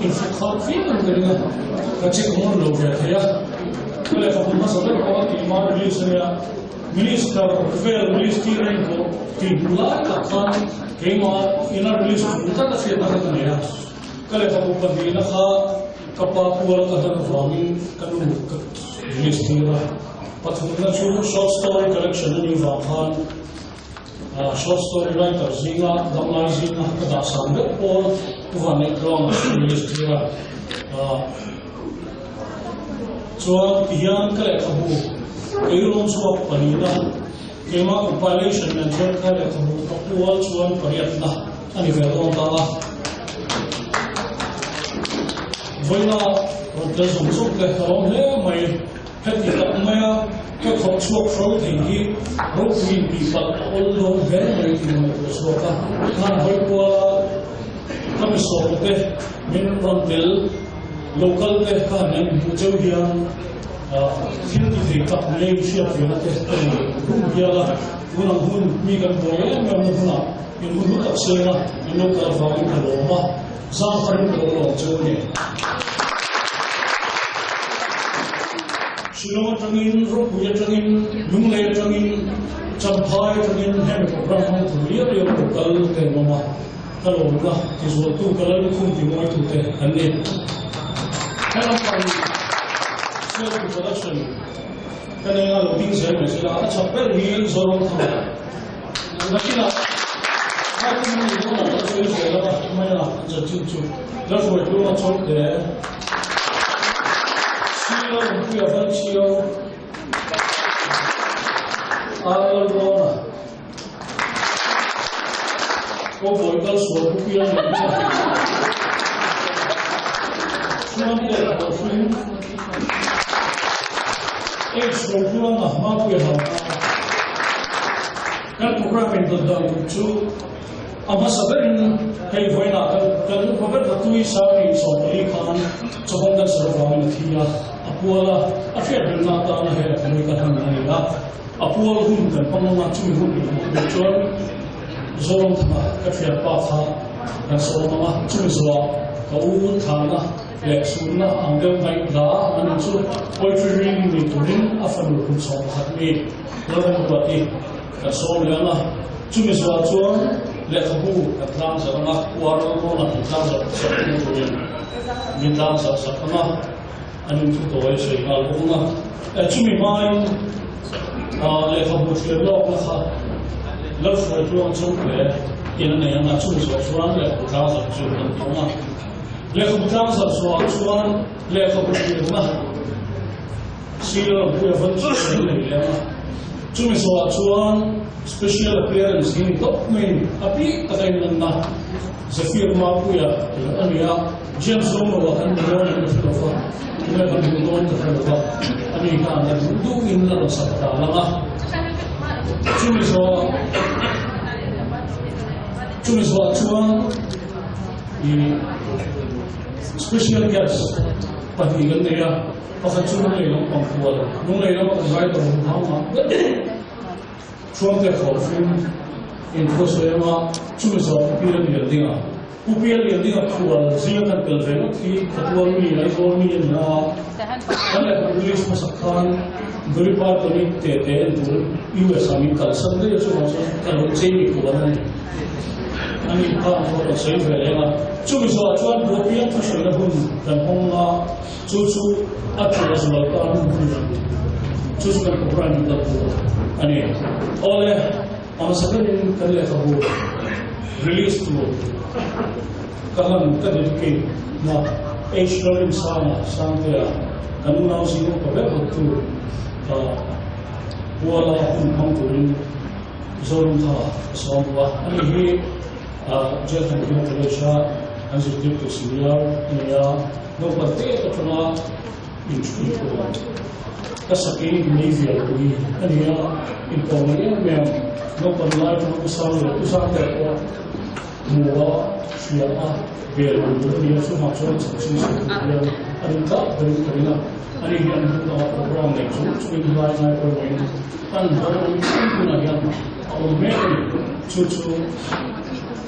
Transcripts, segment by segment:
infuk kha viau ang ka ring a, ka check ngun lo ve thei a. Ka lehkhabu hmasa ber pawh a tih hma release a nia, Minister vel release tir a inpawh tih hmu lai tak khan keimah ina release tum tlat a hriatna kha ka nei a. Ka lehkhabu pahnihna kha ka pa pual ka hlan avangin ka nu ka release tir a. Pathumna chu short story collection a nih vang khan Short story writer zinga damlai zinga ka dah sang deuh pawl Pu Vanneih Tluanga chu release tir a. Chuan tihian ka lehkhabu keirawn chhuak palina keimah compilation nen chuan ka lehkhabu ka pual chuan pariatna a ni ve dawn ta a. Vawiina rawn tel zawng zawng te ka lawm hle mai. Heti tak maia ka thawk chhuak hro thei hi ropui tih palh a awl lo hle mai tih ka ngaihtuah chhuak a. Khan hawi kuala ka mi sawmte min rawn tel local te khan an inhmuh cheu hian thil ti thei tak mai hriat vena te ka nei rum hial a. Tun ang hun mi kan buai em em na hunah in hun hlu tak seng a, in lo kal avangin ka lawm a, zang harin ka lo lawm cheu a ni. Shillong atangin, Ropui atangin, Lunglei atangin, Champhai atangin hemi program hmang tur liau liau lo kal te an awm a, ka lawmna tizualtu ka Lallukhum timawitu te an ni. He lampang self introduction ka nei a, lo ding zel mai sela, a chak ber hi Zoram Thanga. Nakinah Haikum ni dawnah kan sawi zel a, mai a chanchin chu Lalhruai tlunga chawlh te Silo Puia Vanchio Ar Lalrawna Cowboy kal sual pu piang leh chu Chuan te Hlawhhring H Rohluanga Mapuia Hauhna Kan program in dawt dan tur chu a hmasa berin hei vawiinah kan kan Robert Vatui Sari 14 khan chawhawng cancer avangin a thi a, a pual a, a hriat remna atana he lehkhabu hi kan han a ni a, a pual hun kan hmang ang a, chumi hun in hmuh tur chuan Zoramthanga ka thianpa kha kan sawm ang a, chumi zawhah ka u thana leh chhunna ang deuh ngaihla an in chu poetry reading nei turin a fanu kum 11 mi Lalramruati kan sawm leh ang a, chumi zawhah chuan lehkhabu kan tlang zarh ang a, uar rawn kan tlang zarh sak ang turin min tlang zarh sak ang a, an in thu tawi sawi nghal bawk ang a. Chumi hmain lehkhabu thlir lawkna kha Lalhruaitluang Chawngte in a nei ang a, chumi zawh chuan lehkhabu tlang zarh chu kan ti ang a. Lehkhabu tlang zarh zawhah chuan lehkhabu thlirna Sir Puia van chu kan nei leh a, chumi zawhah chuan special appearance hi ni tawp maiin a bik taka inlanna Zephyr Mapuia tih a ni a, James Romo-a kan hmu dawn em ka hre lo va, tunge kan hmuh dawn ka hre lo va, ani khan a duh duhin a rawn sak ta lang a, chumi zawhah chumi zawhah chuan ih special guest pahnih kan nei a. Pakhat chu Lunglei lam pang kual, Lunglei lama kan zai tawh hmu hang ngah ber Thuamte Khawlhring in thu a sawi anga chumi zawh Pu Pial Lian Dinga, Pu Pial Lian Dinga khual zinga kan tel ve ngawt hi Khatual mi, Aizawl mi a ni a, kan lehkhabu release hmasak khan Dolly Parton-i te te en tur US ah min kalsan daih a, chuvang chuan ka lo chei mi kual a ni. A ni kha ang chu a rawn sawi ve leng a, chumi zawhah chuan Pu Pial thusawina hun kan hawng a. Chu chu a thu a zual ta hun hun a ni. Chu chu kan program in kal tur a ni. Awle, a hmasa berin kan lehkhabu release tur ka han ka dedicate na H. Lalrinsanga Sangtea kan unau zing upa ber hawt tu Kuala hun hmang turin Zoramtha ka sawm duh a. Ani hi Jail Thanghima College a an zirtirtu senior a ni a. Naupang te atanga inhruai ka saki mei vial pui a ni a, inpawh mai em em naupang lai atanga u sang leh u zang te pawh hmu a, hria a, bel ang tur a ni a, chungah chuan chanchin sawi tur hian a rin tlak berin ka ring a, ani hian hmun dangah program nei chung chungin helai ngai pawimawhin an ho ang hunah hian a awm mek a ni, chu chu.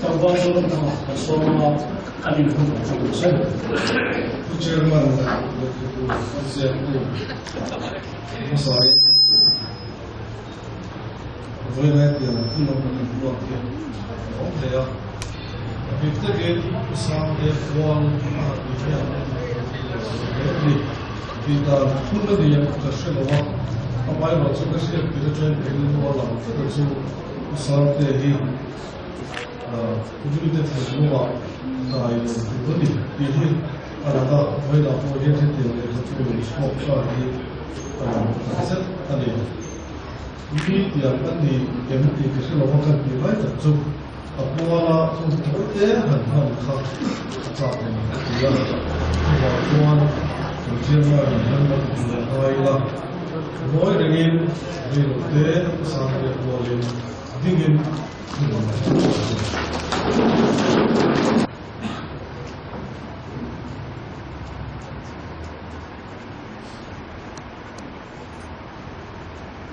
Tlangval Zoramthanga kan sawm anga an inhung kan hre duh se. Pu Chairman leh lehkhabu a ziaktu hmasain vawiin tiang hun a kan inbuat hi a awm thei a. A bik takin Pu Sangte pual a han ti hian a hle a ni. Tih dan hun a ni ang ka hre lo a, amaherawh chu ka hriat pui atangin ka rilru a lang tlat a chu Pu Sangte hi mite thinlungah dai lo tur a ni tih hi a lang a, vawiinah pawh hian hetiang lehkha chu lo chhuak ta hi a lang tak zet a ni. Mi tiang a ni em tih ka hre lo a, kan tih lai tak chu a puala hun tawh te han hman kha a chak a ni a ti a, chuvang chuan kan chairman in han la tum leh ngai ila, ngawi rengin reilote sang leh rualin dingin hun an hmang tawh a ni.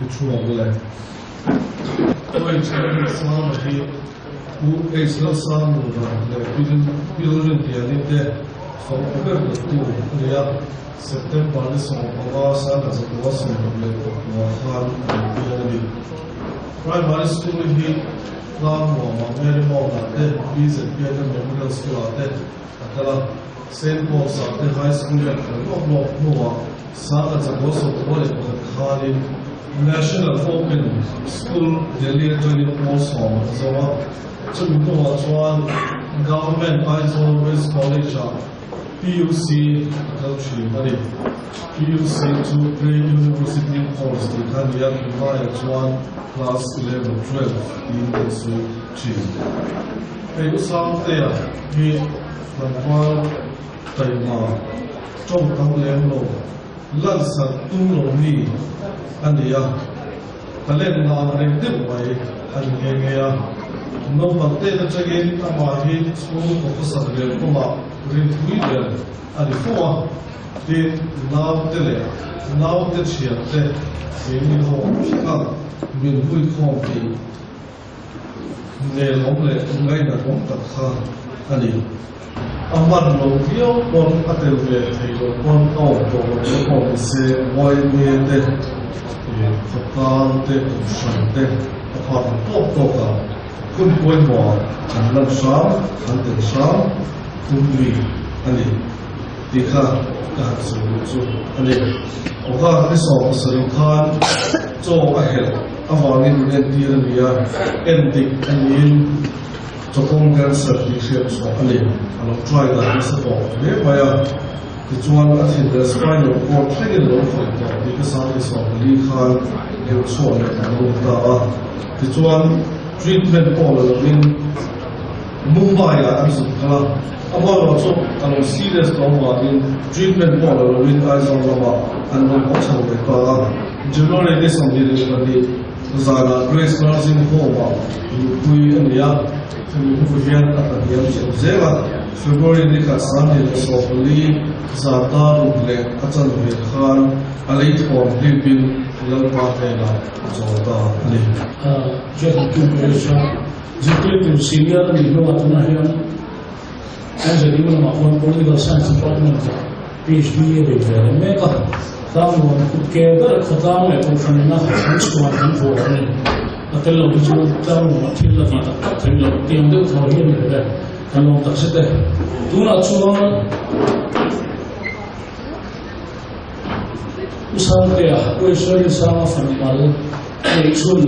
I chhuak le. Lalsanga hi Pu H. Lalsangura leh Pi Lalrinliani te fapa ber dawttu a ni a, September ni 15 sangha 1964 khan a lo piang a ni. Primary School hi Tlangnuama Mary Mount-ah te, BZPN Memorial School-ah te a kal a, Saint Paul's-ah te High School a kal lawk lawk hnuah 1991 khanin National Open School Delhi atangin pawl sawm a zo a, chumi hnuah chuan Government Aizawl West College-ah PUC a kal thin a ni. PUC chu Pre-University Course tih kha a ni a, tunlaiah chuan Class 11, 12 tiin kan sawi thin. Hei U Sangtea hi tlangval taima tawngkam lem lo, lansarh tum lo mi a ni a, talent na ang reng deuh mai a ni nghe nghe a. Naupang te atangin amah hi chhungkaw khawsak lian kawngah rinthui lian a ni fo a, tin naute leh naute thiante keini ho thleng a min huikhawm tih Nelawm leh ngainatawm tak kha a ni. A hman lo viau pawn a tel ve thei lo pawn a awm tawh lo na pawh ni se YMA te, khawtlang te, kohhran te a phak ang tawk tawk a, hun pawimawh ah an lan hram, an tel hram tum mi a ni tih kha ka han sawi duh chu a ni. August ni 17 khan chaw a helh. Avangin min entir a ni a, endik a niin chawkawng cancer tih hriat chhuah a ni. A lo try dan nasa tawh hle mai a, tichuan a thin leh spinal cord thlengin a lo khawih tawh tih ka sangni 14 khan deuh chhuah leh a lo ni ta a. Tichuan treatment pawh la lovin Mumbai-ah an zuk kal a, amaherawhchu a lo serious tawh avangin treatment pawh la lovin Aizawl lamah an rawn haw chho leh ta a. January ni 22 zanah Grace Nursing Home-ah luhpui a ni a, hemi hnu hian a tla hniam chho zel a. February ni khat 2014 zan dar ruk leh a chanve khan a lei thuam hlipin Lalpa hnenah a chawl ta a ni. Zirtirtu senior a nih hnuah tunah hian NZU lamah khuan Political Science Department-ah PhD a bei ve leh mek a. Tlangnuam kut ke ber khawtlang leh kohhranina an chhuan an vuah a ni. A tel lo hi chu tlangnuamah thil la tih tak tak theih loh tiang deuh thaw hi a ni ve. Kan lawm tak zet e. Tunah chuan U Sangtea, U Eshwari Sanga fanpal neihchhun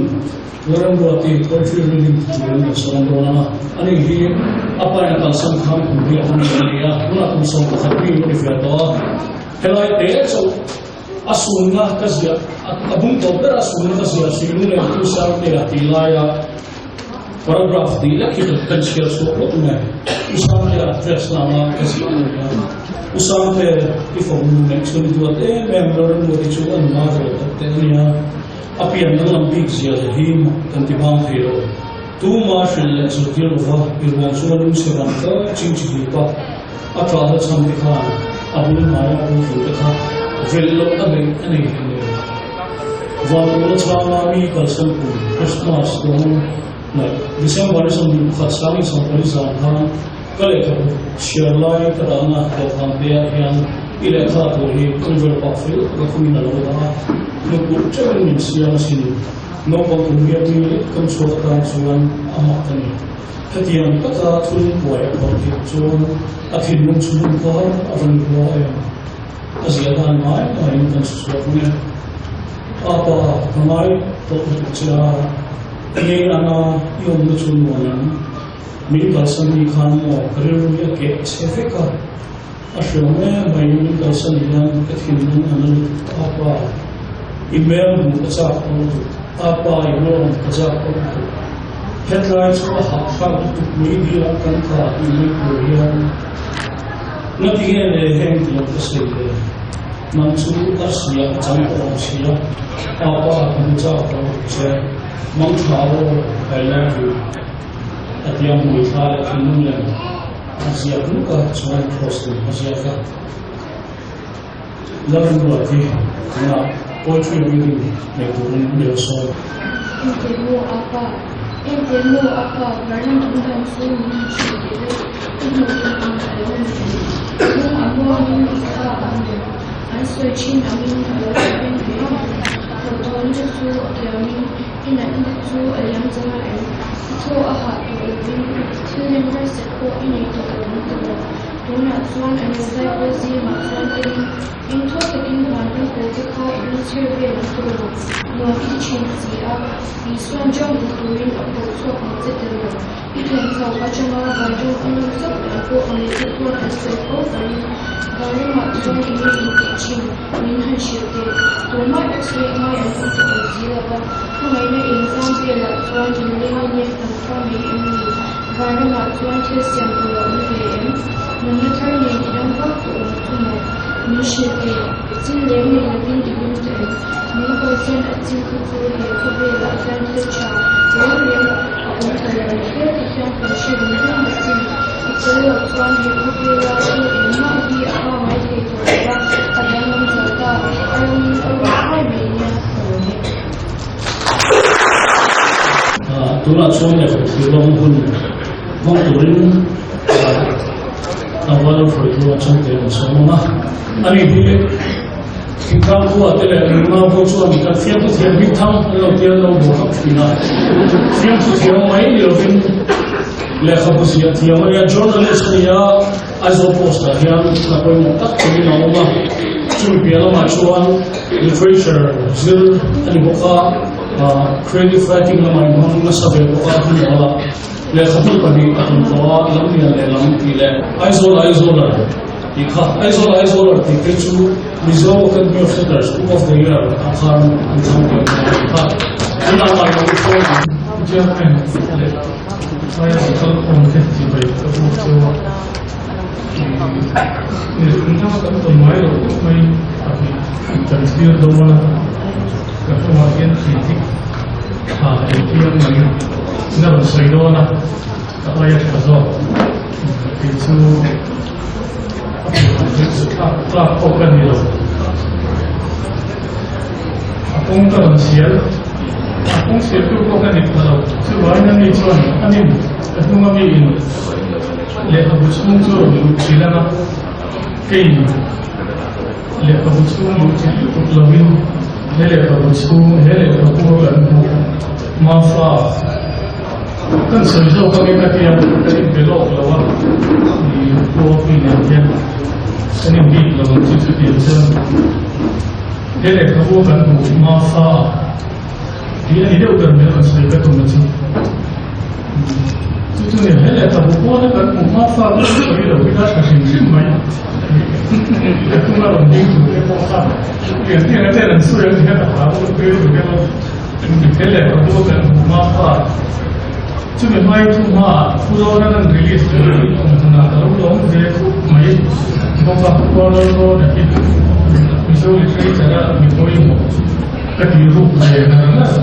Lalremruati poetry reading ti turin kan sawm dawn a, ani hi a pain a kalsan khan kum hi a hman a ni a, tunah kum 11 mi a ni ve tawh a, helai te chauh a sunna ka ziah, a bung tawp ber a sunna ka ziah Suilung leh Tu Sangtea tih laia paragraph tih lek hi kan chhiar chhuak lawk mai, U Sangtea address lama ka ziah a ni a, U Sangte i fawmnu neihchhun duat em em Lalremruati chu a nula ve tawp teh a nia. A pian danglam bik zia leh hi mak kan ti bang thei lo. Tuma hrilh leh zirtir lova i ruang chu a lung chhe vang tlat ching chi hip a, a ṭah la chhan te khan a bul hnaia puitling te kha velh loh a neih a nei hle nen. Vanpawla chhanga mi kalsan kum Christmas dawn. Leh December ni 21 sang 14 zan khan ka lehkhabu chhiar lai ka dahna dawhkan te ah hian i lehkha tur hi envelope ah fel taka khungin a lo dah a, hnukkulh teuhin min siam asin. Naupang kum hian mi leh kam chhuak atan chuan a mak a ni. Hetiang taka thul kuai a phawrh theih chuan a thinlung chhung kar a va ni hua em? A zia dan ngai ngaiin kan hre chhuak ang e. Apa, ka ngai tawh lutuk che a, ngei ana i awmna chu nuam em? Min kalsan ni khan maw ka rilru hi a keh chhe vek a, a hriam em mai min kalsan hian ka thinlung a na lutuk apa, i hmel hmuh ka chak tawh lutuk, apa i rawng ka chak tawh lutuk. Hetlai chu a hahthlak lutuk mai biak kan tla tih mai tur hian Ngatinge le heng tiang ka sawi le? Nang chu a sia a chang tawh ang sia, apa ka hmu chak tawh lutuk che, mang tha aw, I love you. A tia hmui thla leh thinlung lem a ziak nuk a, chuan cross lem a ziak a. Lalruati tunah poetry reading nei turin mi lo sawi. Engtir maw a pa? Engtir maw a pa? Varlam awm dan chu min han hrilh teh deuh. I hmuh tum ang a lo ni em? Lung a muangin i thla a ngem? An sawi thin angin a lo tha reng reng em? Hlauhthawn te chu a kiamin i natna te chu a liam zo a em? I thaw a hah tawh lovin thil lem harsat pawh i nei tawh lo ang tawh lo. Tunah chuan an lo zaipawl zingah chuan telin engthaw takin van ram pawl te kha i rawn chher vel ang tawh lo, nuam i ti thin si a, Isuan jam ul turin a phawrh chhuak ang che tel lo. I thawmhnaw atanga van ram a nawm chauh dan pawh a mite chuan an sawi fo farin van ramah chuan eng nge in tih thin min han hrilh teh. Tumah X-ray ngai an awm tawh lo si lo va, hmangaihna eng zam velah chuan in leng a nek tam kha mai em ni? Vanramah chuan thil siam tur a awm ve em? Nunna thar nen i dam vak tawh awm chu maw? Min hrilh teh, chil leng nei lovin i hlim tawh em? Min kalsan a chil kha chu he khawvelah hian thil tha reng reng a awm ta lo hial ti hian kan hre reng reng asin. I tel loh chuan he khawvela thil engmah hi a pangai thei tawh lo va, a danglam zo ta, a rawngin a rawng fai mai nia ka lawm e. Tunah chuan lehkhabu thlir lawng hun hmang turin tlangval hruaitu a chhungte an sawm ang a. Ani hi thingtlang khua te leh nunau ho chuan kan fiamthu thiam hming thang an lo tia lo bawr hlauh thin a. Fiamthu thiam mai ni lovin lehkhabu ziah thiam a nia, journalist a ni a, Aizawl Post ah hian hna pawimawh tak turin a awm a. Chumi piah lamah chuan literature zir a ni bawk a, creative writing lamah inhmang nasa ve bawk a, hmun lehkhabu pahnih a tum tawh a, Lamlian leh Lam tih leh Aizawl Aizawler tih kha. Aizawl Aizawler tih phei chu Mizo Academy of Letters Book of the Year ah khan an thlang ve tawh a nih kha. Tunah mah lo i phone ang. Chairman leh Fire Local awm te chibai ka buk chu i rinna kan tawn ngai lo khawp mai pahnih kan thlir dawn a, ka hnungah hian thli tha engtiang mai na rawn sawi dawn a, ka aia tha zawk kei chu a tlak pawh ka ni lo. A kawng ka rawn sial, a kawng sialtu pawh ka ni pha lo. Chuvangin ani chuan anin ka hnunga mi in lehkhabu chhung chu rawn luh chilh ang a, keiin lehkhabu chhung luh chilh lutuk lovin he lehkhabu chhung, he lehkhabu a kan hmuh Mafa kan sawi zawk angin ka tia kan inbe lawk lo a, i Pu nen hian kan inbik lo ang chu chutiang chuan he lehkhabu a kan hmuh Mafa tih a ni deuh ber mai a rawn sawi ka tum a chu. Chu chu ni he lehkhabu pawn a kan hmuh Mafa chu sawi lo hi a tha hrim hrim mai. Ka tung a rawn ding tur te pawh kha pian pian a ten an sawi ang ti hian a hlau lutuk hian He lehkhabu a kan hmuh hma kha chumi hmai thu hmaah Pulawna an release tur hi awm hmunah ka lo lawm ve khup mai bawk a, Kuala Lumpur hi Mizo literature a mi pawimawh ka tih ruk ve ngar ngar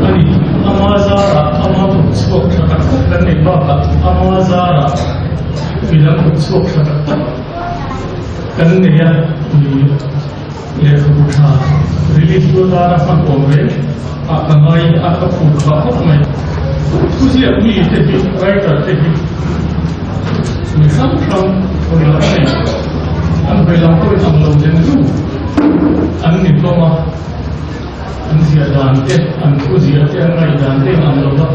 a ni. Ama zarah ama kut chhuak tha tak tak kan neih bakah ama zarah midang kut chhuak tha tak tak kan nei a ni. Lehkhabu tha release tu atana hman awm reng ah ka ngai a, ka phur phah khawp mai. Thuziak mi te hi, writer te hi mi hrang hrang hawi lam nei, an hawi lam pawhin ang lo den zu an ni hlawm a, an ziah dan te, an thuziah te, an ngaihdan te in ang lo va.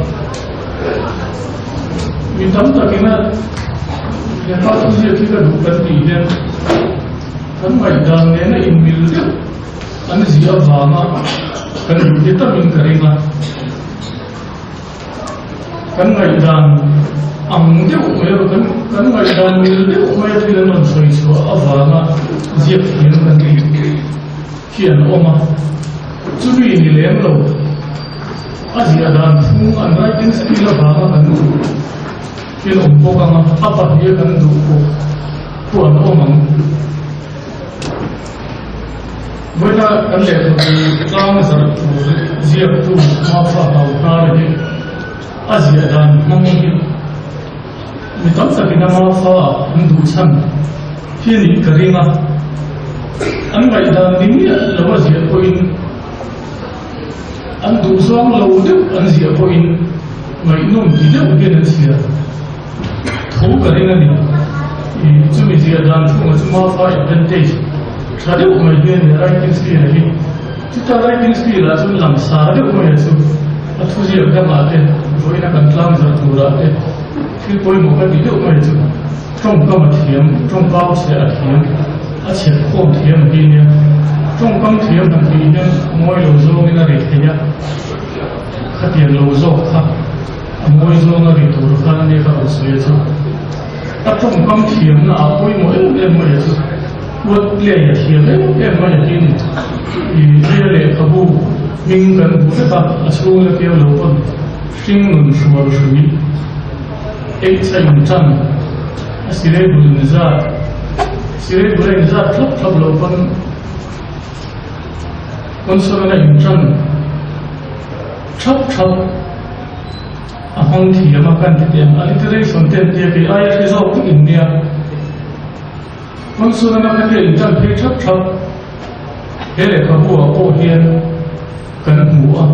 Mi tam takin a hepa thuziak hi ka duh kan tih hian kan ngaihdan nena inmil deuh an ziah avanga kan duh hi tamin ka ring a. Kan ngaihdan ang deuh mai a, kan kan ngaihdan mil deuh mai a thil an rawn sawi chhuah avanga ziak thiam kan tih hi an awm a. Chumi ni lem lo, a ziah dan phung an writing skill avanga kan duh thil awm bawk ang a, a pahniha kan duh pawh pawh an awm ang. Vawiina kan lehkhabu tlang zarh tur ziaktu Mafra Hauhnar hi a ziah dan hmang hi mi tam takin a Mafra an duh chhan hi a nih ka ring a, an ngaihdan ni miah lo a ziah pawhin an duh zawng lo deuh an ziah pawhin ngaihnawm ti deuh hian an chhiar. Tho ka ring a ni. I chumi ziah dan chhungah chu Mafaa advantage tha deuh mai hi a ni a, writing skill a hi. Chuta writing skill ah chuan langsar deuh mai a chu a thuziak dangah te, vawiina kan tlang zarh turah te thil pawimawh ka tih deuh mai chu tawngkam a thiam, tawngkau chheh a thiam, a chhep khawm thiam a hi nia. Tawngkam thiam han tih hian ngawi lo zawngin a ri thei a, khatiang lo zawk kha. A mawi zawnga ri tur khan a nia ka rawn sawi a chu. A tawngkam thiamna ah pawimawh em em mai a chu. Word play a thiam em em mai a hi ni. I hei a lehkhabu hming kan hmu vek a, a chhung la keu lo pawn hring nun hrual hrui H a in tan a sirei bul in zat sirei bul a in zat thlap thlap lo pawn consonant a in tan Thap thap a hmang thiam a kan ti teh ang. Alliteration te an tia kei aia hre zawk vek in nia. Consonant a khatia in tan phei thap thap he lehkhabu ah pawh hian kan hmu a,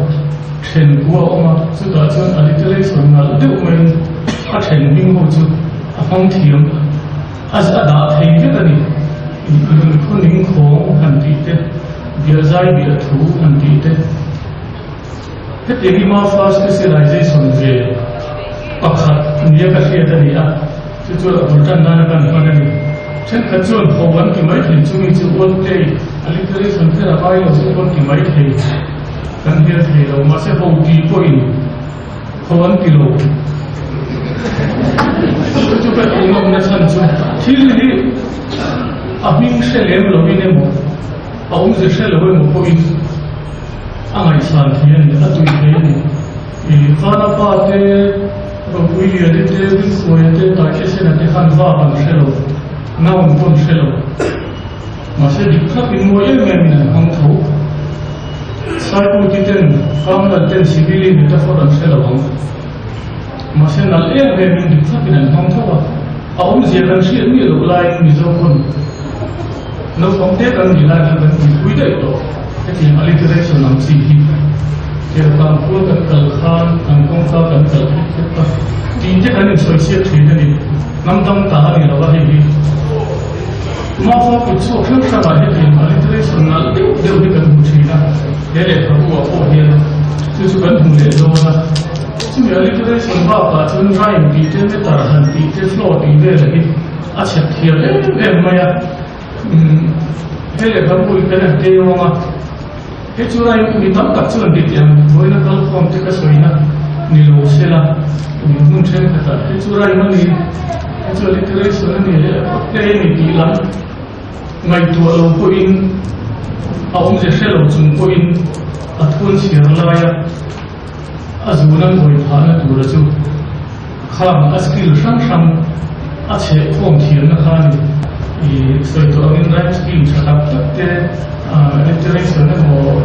then kua a awm a, chutah chuan alliteration nalh deuh maiin a then hming ho chu a hmang thiam a a dah thei vek a ni. Lungkhaw ning khawng han tih te, biahzai biah thu han tih te. Hetiang hi Mafaa specialization ve pakhat nia ka hriat a ni a, chu chu a bul tan nana kan hman a ni. Thenkhat chuan ho an ti mai thei chungin chu word play, alliteration kher a vai lo chu an ti mai thei, kan hriat thei lo. Mahse ho ti pawhin ho an ti lo. Chu chu ka tih ngawmna chhan chu thil hi a hming hre lem lovin emaw, a awmze hre lo emaw pawhin, A ngaihsan thei a ni, a tui thei a ni. I Vana pa te, Ropui Liani te, Rinfuaia te, Taitesena te khan vak an hre lo, noun pawh an hre lo. Mahse dik thlap in mawi em em in an hmang tho. Saiputi ten, Kamlal ten Sibili metaphor an hre lo ang. Mahse nalh em em in dik thlap in an hmang tho a. A awmzia kan hriat miah loh laiin Mizo pawn naupang te kan nih lai khan kan tuipui daih tawh. Hetiang alliteration ang chi hi Kelkang khua kan kal khan kan kawngka kan kal khep khep a, tih te kan insawi chhiat thin a ni. Hnam dang ta a ni lo a hei hi. Mafa kut chhuak hrang hrangah hetiang alliteration nalh deuh deuh hi kan hmu thin a, he lehkhabu ah pawh hian chu chu kan hmu leh dawn a. Chumi alliteration bakah chuan rhyme tih te, meter han tih te, flow tih vel hi a chhep thiam em em mai a. Hei lehkhabu hi kan han tei awm a, hei chu rhyme mi tam tak chuan ti tih ang vawiina kalkhawm te ka sawina ni lo se la, hmun thenkhatah hei chu rhyme a ni, hei chu alliteration a ni leh hei a ni tih lam ngaihtuah lo pawhin a awmze hre lo chung pawhin a thun chhiar laia A zun an hawi phahna tura chu khang a skill hrang hrang a chheh khawm thiamna kha a ni. I sawi tawh angin rhyme scheme tha tak tak te, alliteration emaw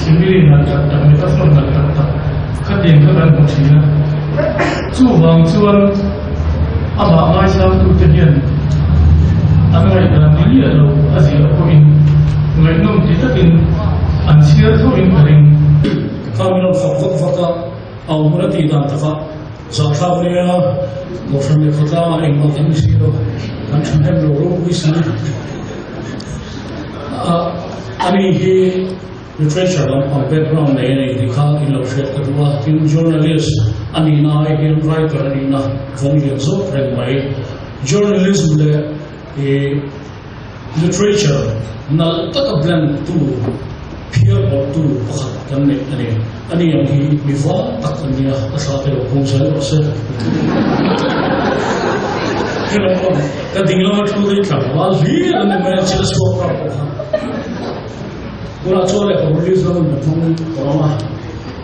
simile nalh tak tak, metaphor nalh tak tak khatiang kha kan hmu thin a. Chuvang chuan amah ngaisangtute hian an ngaihdan ni miah lo a ziah pawhin ngaihnawm ti takin an chhiar tho in ka ring. Kha min rawn fak vak vak a. A awm hmun a tih dan takah zahthlak nia Kohhran leh khawtlangah engmah kan ni si lo, kan thahnem lo ropui si. Ani hi literature lampang background nei a nei tih kha in lo hriat ka duh a, tin journalist a nihna ai hian writer a nihna vawng lian zawk reng mai. Journalism leh Literature nalh taka blend tu, phiar pawlh tu pakhat kan neih a ni. Ani ang hi mi var tak an nia, a thla te lo phung zel rawh se. Hello, ka ding lama thu te tlangval hlir an ni mai a, chil a chhuak rap pawh kha. Tunah chuan lehkha release lam in hmang tawh ang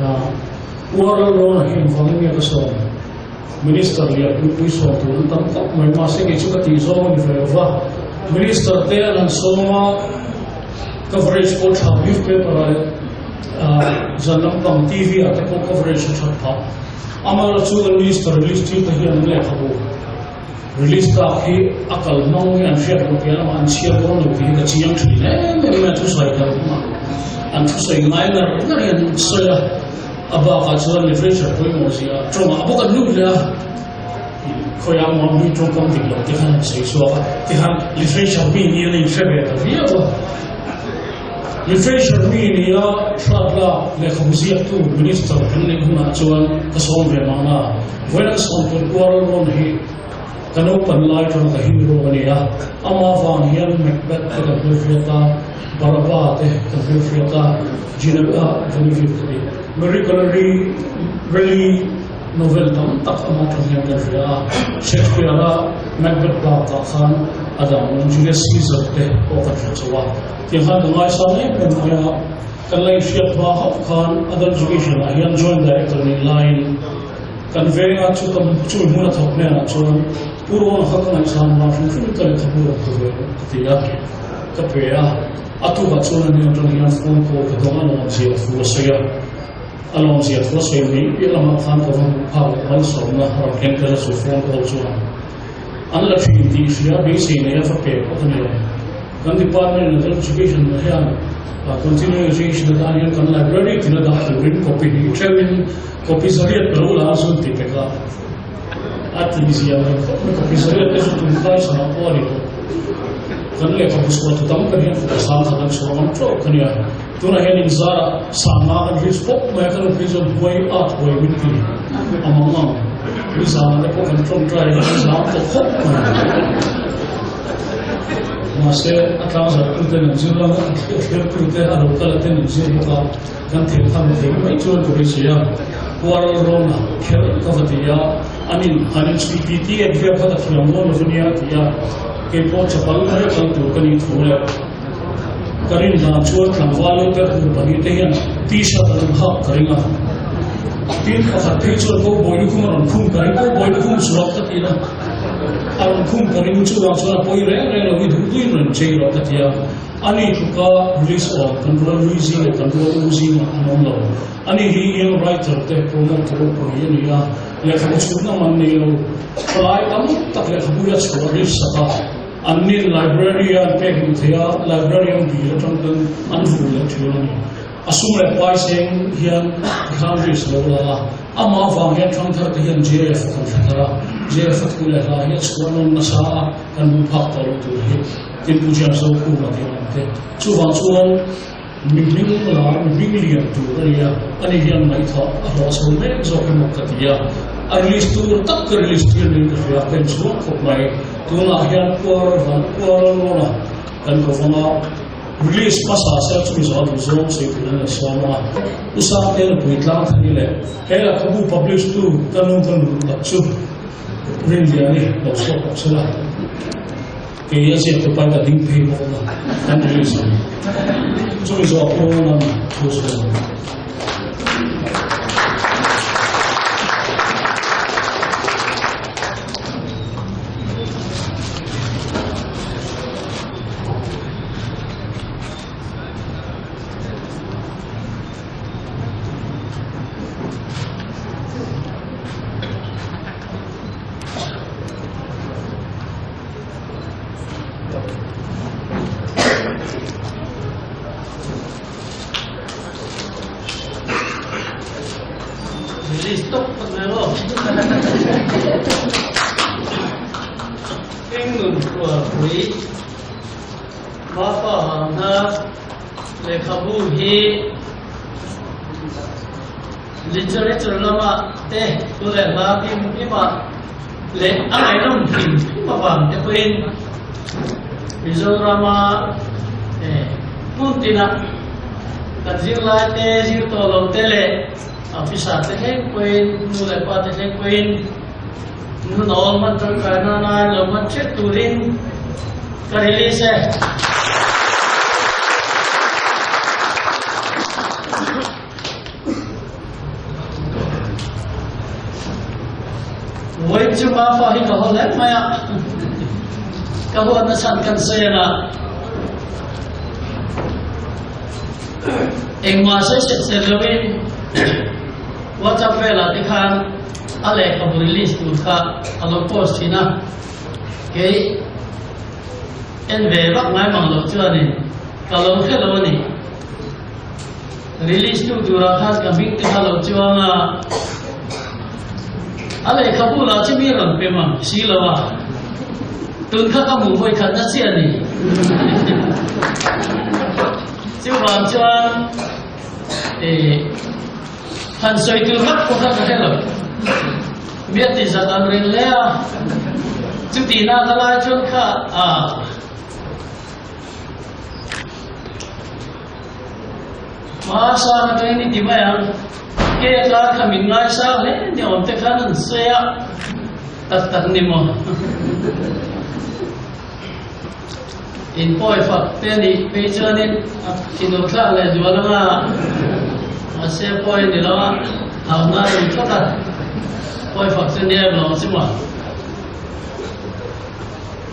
a, uar lalrawn a hi engvangin nge ka sawm? Minister lian pui sawm tur an tam khawp mai, mahse kei chu ka tih zawng a ni ve lo va. Minister te an han sawm a, coverage pawh tha newspaper ah leh zan lampang TV ah te pawh coverage a that phah. Amaherawhchu chu kan minister release tir te hian an lehkhabu release tak hi a kal hmang nge an hriat loh piah lamah an chhiar dawn lo tih hi ka chiang thin em em mai a, thusawi kal hmangah an thusawi ngai ngar ngar hi an sawi a. A bakah chuan literature pawimawh zia tawngah bawk an lut leh a, khawiah maw mi tawngkam dik lo te khan an sawi chhuak a, tikhan literature mi ni an inhre ve ta viau a. Literature mi nia hratlak lehkhabu ziaktu minister kan neih hunah chuan ka sawm ve mahna, vawiin an sawm tur kual rawn hi ka naupan lai tawng ka hero a ni a, amah vang hian Macbeth te kan hmelhriat a, Baraba te kan hmelhriat a, Geneva, Genevieve te ni. Marie Curie Raleigh novel tam tak amah tang hian kan hria a, Shakespeare-a Macbeth bakah khan a dang Julius Caesar te pawh kan hre chho a, tiang khan ka ngaisang em em mai a, kan la inhriat hma hauh khan Adult Education-ah hian Joint Director nih laiin Kan venga chu tam chumi hmun a thawk hnenah chuan Pu Rona kha ka ngaihsan hma hrim hrim ka lehkhabu rawn pe ve rawh ka ti a, ka pe a. A tukah chuan ani atang hian phone call ka dawng a lawmzia thu a sawi a. A lawmzia thu a sawi mai piah lamah khan ka va hmuh phak leh malsawmna rawn keng tel a chu phone call chuan an la thin tih hria beisei nei a va pe pawh ka ni lo. Kan department in adult education hian continuing education atan hian kan library tina dah turin copy hnih theuhin Copy zariat ka lo la a zun ti pek a, a ti zia mai khawp mai. Copy zariat te chu tum kai chhanah pawh a ni tawh. Kan lehkhabu chhuah tu tam kan hian fuk sang khat an chhuah ngam tawh ka nia. Tunah hian inzarah sangha kan rich pawp mai a, kan awm phei chuan huai at huai min ti a mang ang. Nizanah te pawh kan tawngtai a, kan zang tawh khawp mai. Mahse, a tlangzarh tuten an zir la, a thliartute a lo kal a ten an zir bawk a. Kan thil tham thei mai chuan ka beisei a, Kual Rona kher ka va ti a, an in han in chhui ti ti em vel kha ka thiam dawn lo ania a ti a, keipawh chapal mai a kal tur ka nih thu leh ka rin dan chuan tlangval lo ber tur pahnihte hian t-shirt an hak ka ring a, tin pakhat phei chuan Cowboy lukhum a rawn khum ka ring, Cowboy lukhum suak ka ti a, a rawn khum ka ring chuvang chuan a pawi reng reng lo i duh duhin rawn chei rawh ka ti a. Ani tluka release awm kan rual lui zing leh kan rual u zingah an awm lo. Ani hi young writer te promote ropui a ni a, lehkhabu chhutna man nei lo thalai tam tak lehkhabu hi a chhuah release sak a, an nin library a an pek luh theih a, librarian bil atang ten an vul leh thin a ni. A sum leh pai seng hian tikhan risk lo la a, amah avang hian thangthar te hian JF a kan hre thar a, JF a thu leh hla hi a chhuah nawn nasa a, kan hmu phak tawh lo tur hi tin Pu James Zokhuma tih ang te. Chuvang chuan mi hming lar, mi hming lian tur a ni a, ani hian ngaihthah a hlawh chho mek zawk emaw ka ti a, a release tur tak ka release tir niin ka hria, ka inchhuang khawp mai. Tunah hian Kuar van Kuar Lawna kan ko vang a, Release hmasa sel chumi zawh duh zawng sawi tur an la sawm a, U Sangte nupui tlang thani leh he lehkhabu publish tu ka nu ka nu tak chu Rinliani lo chhuak bawk sela, kei a ziak tu pai ka ding phei bawk la kan release ang. Chumi zawh pawh nan thu sawi ang. Release tawp phawt mai aw. Eng nun khualpui Mapa hangna lehkhabu hi literature lama te thu leh hla kim kima leh a ngaihnawm hrim hrim avang te pawhin Mizorama hmun tina kan zirlai te zir tawh lo te leh officer te thleng pawhin nu leh pa te thleng pawhin nu nawl hman tangkai nana lo hman ṭhet turin ka release e. Vawiin chu Mafa hi ka haw hle mai a, ka huatna chhan kan sawi ang a, engmah sawi set set lovin WhatsApp velah te khan a lehkhabu release tur kha a lo post thin a, kei en ve vak ngai mang loh chuanin ka lo hre lo a ni. Release tu turah khan ka hming te kha lo chuang a, a lehkhabu lah chu mi rawn pe mang si lo a, tun kha ka hmuh vawi khatna chiah a ni. Chuvang chuan eh han sawi tur vak pawh kha ka hre lo. Mi a ti zat ang reng hle a, chutihna ka lai chuan kha a. Hmasa ka ṭeng ni ti mai ang. Ke tlar kha min ngaisang hle ni awm te khan an sawi a, tak tak ni maw? In pawi fak te nih phei chuanin a thinur thlak leh zual ang a, mahse pawi ni lo a, hlauhna a rawn tlat a, pawi fak chu ni em lo ang chu maw?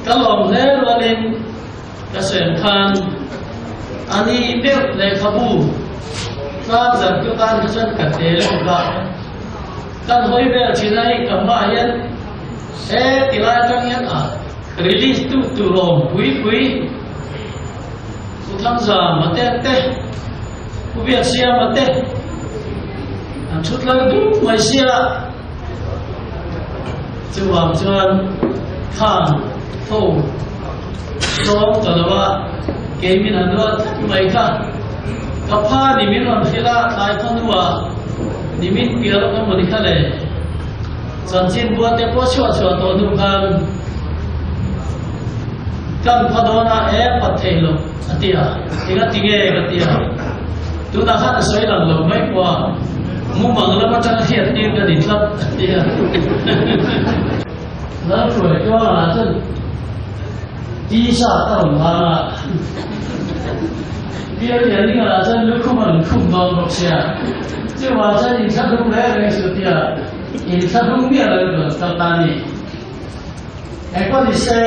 Ka lawm hle rualin Ka sawi khan a ni meuh lehkhabu tlang zan chu tan kha chuan ka te lawk a, kan hawi vel thin a hei ka hmaah hian he ti lai atang hian a release tu tur awm pui pui Pu Thangzama te te Pu Biaksiama te an thut lal dup mai sia chuvang chuan khang ho Tlawm ta lo a, kei min han ruat tlat mai kha. Ka pha ni min rawn hrilh a, tlai khaw hnuah ni min pial awk emaw ni kha le. Chanchin bua te pawh chhuah chhuah tawh hnu khan kan pha dawn a, e pat thei lo a ti a, enga ti nge ka ti a, tunah khan a sawi lang lo mai pawh a, mumang lam atang hriat tir ka ni tlat a ti a. Lalhruai tuangah chuan tisa ka rawn hang a, Bial Lianingah chuan lukhum a rawn khum dawn bawk sia, chuvang chuan inthlahrung reng reng suh tia inthlahrung miah lo in rawn kal ta a ni. Engpawh ni se,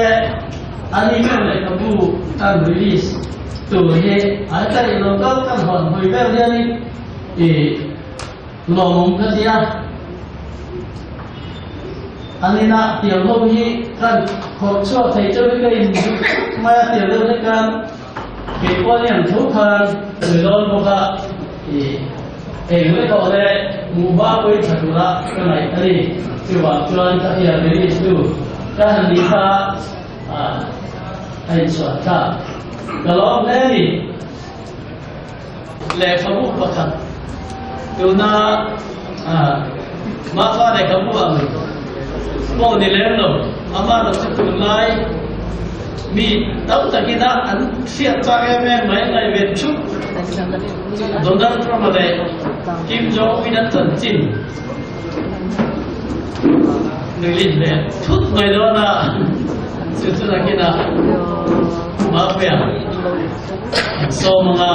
a ni meuh lehkhabu kan release tur hi an kaih lo kal kan hawn pui vel hianin i Lawmawm ka ti a, an inah tiang ho hi kan khawrh chhuak thei chauh hi ka in duh khawp mai a, tiang deuh hlek khan kei pawh ni ang tho khan ka ni dawn bawk a, ih eng leh tawh le hmuh hma pawhin tha tura ka ngaih a ni, chuvang chuan ka hian release tu ka han ni kha ah a inchhuah thlak ka lawm hle a ni. Lehkhabu pakhat tuna Mafa lehkhabu ang pawh ni lem lo, ama erawh chu tunlai mi tam takina an hriat chak em em mai ngaihven thup Donald Trump-a leh Kim Jong-un an chanchin nuilin leh thut mai dawn a, chu chu nakinah Mafia. An sawm anga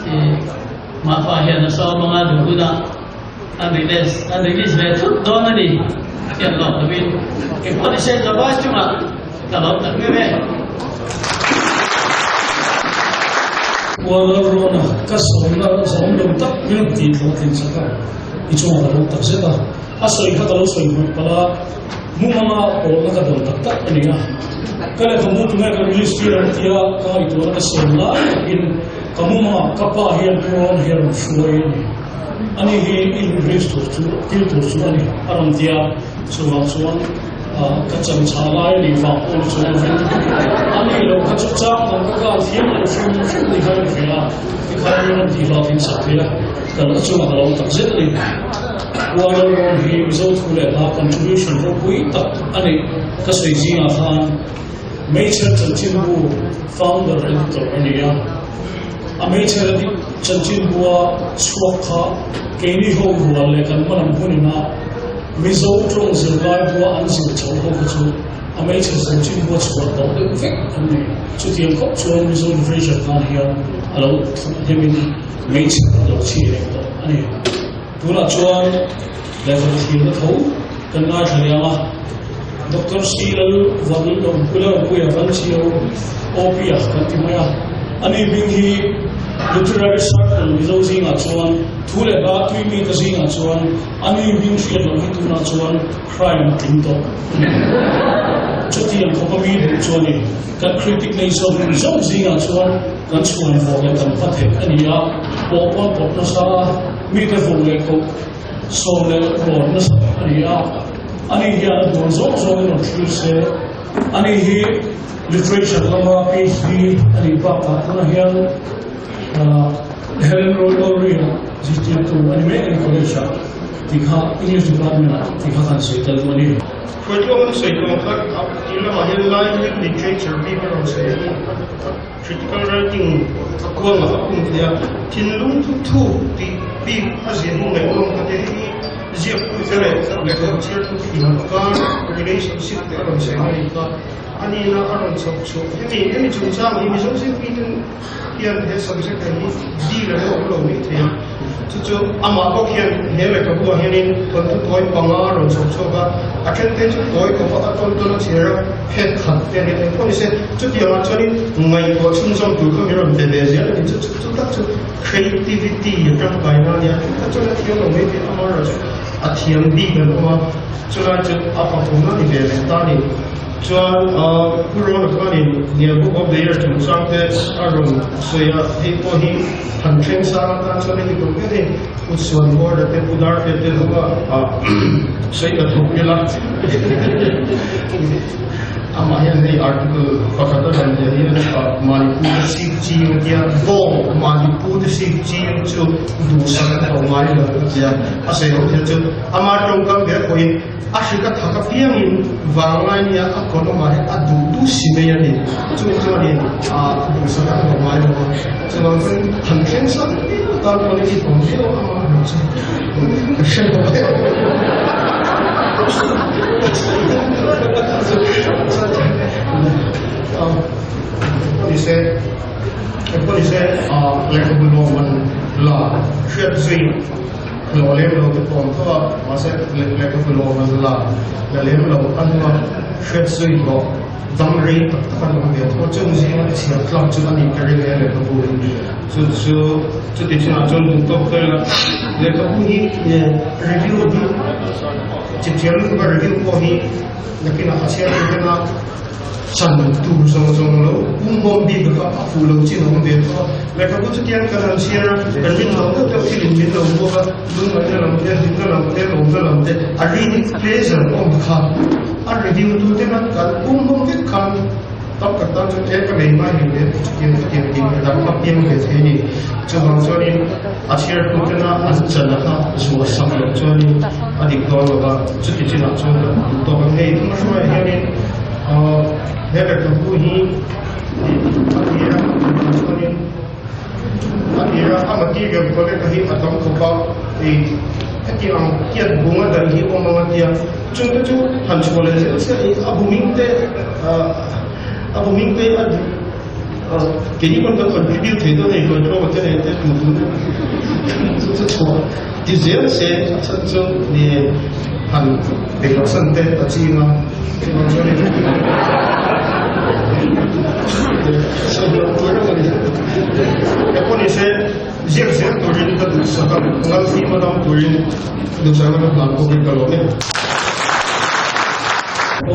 i Mafa hian a sawm anga duh hunah an release an release ve thut dawn a ni hian lawm lovin engpawh ni se Java chungah ka lawm tak meuh e. Kuala Rona ka sawmna zawm lo tak hmel tih ka tlin chak a, i chungah ka lawm tak zet a, a sawi kha ka lo sawi hmuh palh a, Mumanga pawlna ka dawn tak tak a ni a, ka lehkhabu tunge ka release tir ang tia ka ngaihtuahna ka siam lai takin. Ka mumangah ka pa hian Purawn hi a rawn hruai a ni. Ani hi i lui race tur chu kil tur chu a ni a rawn ti a, chuvang chuan ka chan chhah lai a nih vang pawh ni chuan lovin ani lo kha chu chang dang ka kal thiam lo hrim hrim ni khan ka hria a, tikhan min rawn tih hlauh thin sak thei a, ka la chungah ka lo tak zet a ni. Kuala Lumpur hi Mizo thu leh hla contribution ropui tak a neih ka sawi zingah khan Meichher Chanchinbu founder editor a ni a. A meichher a dik chanchinbua chhuak kha keini ho rual leh kan hmalam hunina Mizo tawng zirlai bua an zir chho ho kha chu a meichher chanchinbua chhuah tawh deuh vek an ni. Chutiang khawp chuan Mizo literature tan hian a lo thawk hnemin meichher a lo chhi reng tawh a ni. Tunah chuan lehkhabu thirna tho kan ngaithla leh ang a, Doctor C Lal Van Lawmpuia Vanchio OP-a kan ti mai a. Ani hming hi Literary Circle Mizo zingah chuan thu leh hla tui mite zingah chuan ani hming hriat loh hi tunah chuan crime a tling tawh. Chutiang khawpa mi duh chu a ni. Kan critic nei zawng zawng zingah chuan kan chhuan vawh leh kan hma theih a ni a, pawh pawn pawt nasa a, mite vawh leh koh sawm leh rawn nasa tak a ni a. Ani hian a duan zawng zawngin rawn thlir se. Ani hi literature lama PhD a nih bakah tunah hian Helen Roy Lowry-a zirtirtu a ni mek a ni college-ah tih kha English department-ah tih kha kan sawi tel duh a ni. Hruaitluang an sawi tawh ang kha tih lamah hian Lai literature bik a rawn sawi a ni. Critical writing a kuangah a pum thei a, thinlung thu thuk tih bik a ziah hnu ngaihnawm kha te hi ziaktute leh lehkhabu chhiartute inkar relationship te a rawn sawi na nih kha a nihna a rawn chhoh chhuah. Hemi hemi chungchang hi Mizo zirpiten hian he subject ah hi deal an awm lo mai thei a, chu chu amah bawk hian he lehkhabu ah hianin thawnthu tawi panga a rawn chhoh chhuak a, a then te chu tawi khawpa a tawn tawn a chher a, phet khat te a ni a, engpawh ni se chutiangah chuanin ngaihtuah chhunzawm tur kha min rawn pe ve zel a ni, chu chu chu tak chu creativity a tangkai na a ni a, then khat chuan a thiam lo mai thei amaherawhchu a thiam bik an awm a, chulai chu a pathum a ni ve leh ta a ni. Chuan Pu Rona khanin Nian Book of the Year chungchang te a rawn sawi a, hei pawh hi han thleng sang atan chuan heti tur hian hei Pu Suanhawra te Pu Darfe te ho a sawi ta thawk ila amah hian hei article pakhat a rawn ziah hian Manipur te sik ching a tia bawng Manipur te sik ching chu duhsak an tho ngai lo a tia a sawi ho thil chu ama tawngkam ber pawhin A hrik a thak apiangin vanglai nia a kawlawmah hian a duh duh si mai a ni. Chung chuanin a duhsak a hlawh ngai lo a, chuvang chuan han thleng sang viau tan pawhin i awm viau a amah erawh chu ka hre lo e. Engpawhnise, engpawhnise lehkhabu lawm an la hriat zui. Hlawh lem lo te pawh an tho a, mahse lehkhabu lawm an la la lem lo a hnua hriat zui hlawh dam rei tak tak an awm ve tho. Chung zinga i chhiar tlak chu a nih ka ring e lehkhabu hi. Chu chu chuti chungah chuan duh tawk ta ila lehkhabu hi review hi chipchiar lutuk a review pawh hi nakinah a chhiar tur tena Chan tur zawng zawng lo pumhawm bik kha a fuh lo chin a awm ve tawh a. Lehkhabu chutiang kan han chhiar a, kan rin lo deuh deuh thilin min lo buak a, lungngaihna lam te, hlimna lam te, lawmna lam te, a reading pleasure awm kha a review tu te khan kan pumhawm vek khan tam tak tan chuan e ka nei ngai hlim hle chutiang chutiang tih a dang kha piang ve thei a ni. Chuvang chuanin a chhiartu tena an chana kha zuah sak loh chuanin a dik dawn lo va, chuti chinah chuan kan duh tawk ang. Hei thuma hruaiah hianin he lehkhabu hi a tira chuanin a tira a material collect hi a tam khawp a, heti ang tiat bunga dan hi awm ang a tia, chungte chu han chhuah leh zel chiah i a buming te a buming te a Keini pawn kan contribute thei dawn a ni control te nei te tu tu chu chu chhuah ti zel se a chhan chu ni han beihloh san te a ching a chuvang chuan in sawi loh tur reng a ni e pawh ni se ziak zel turin ka duhsak a ngalfim a dam turin duhsakna ka hlan bawk in ka lawm e.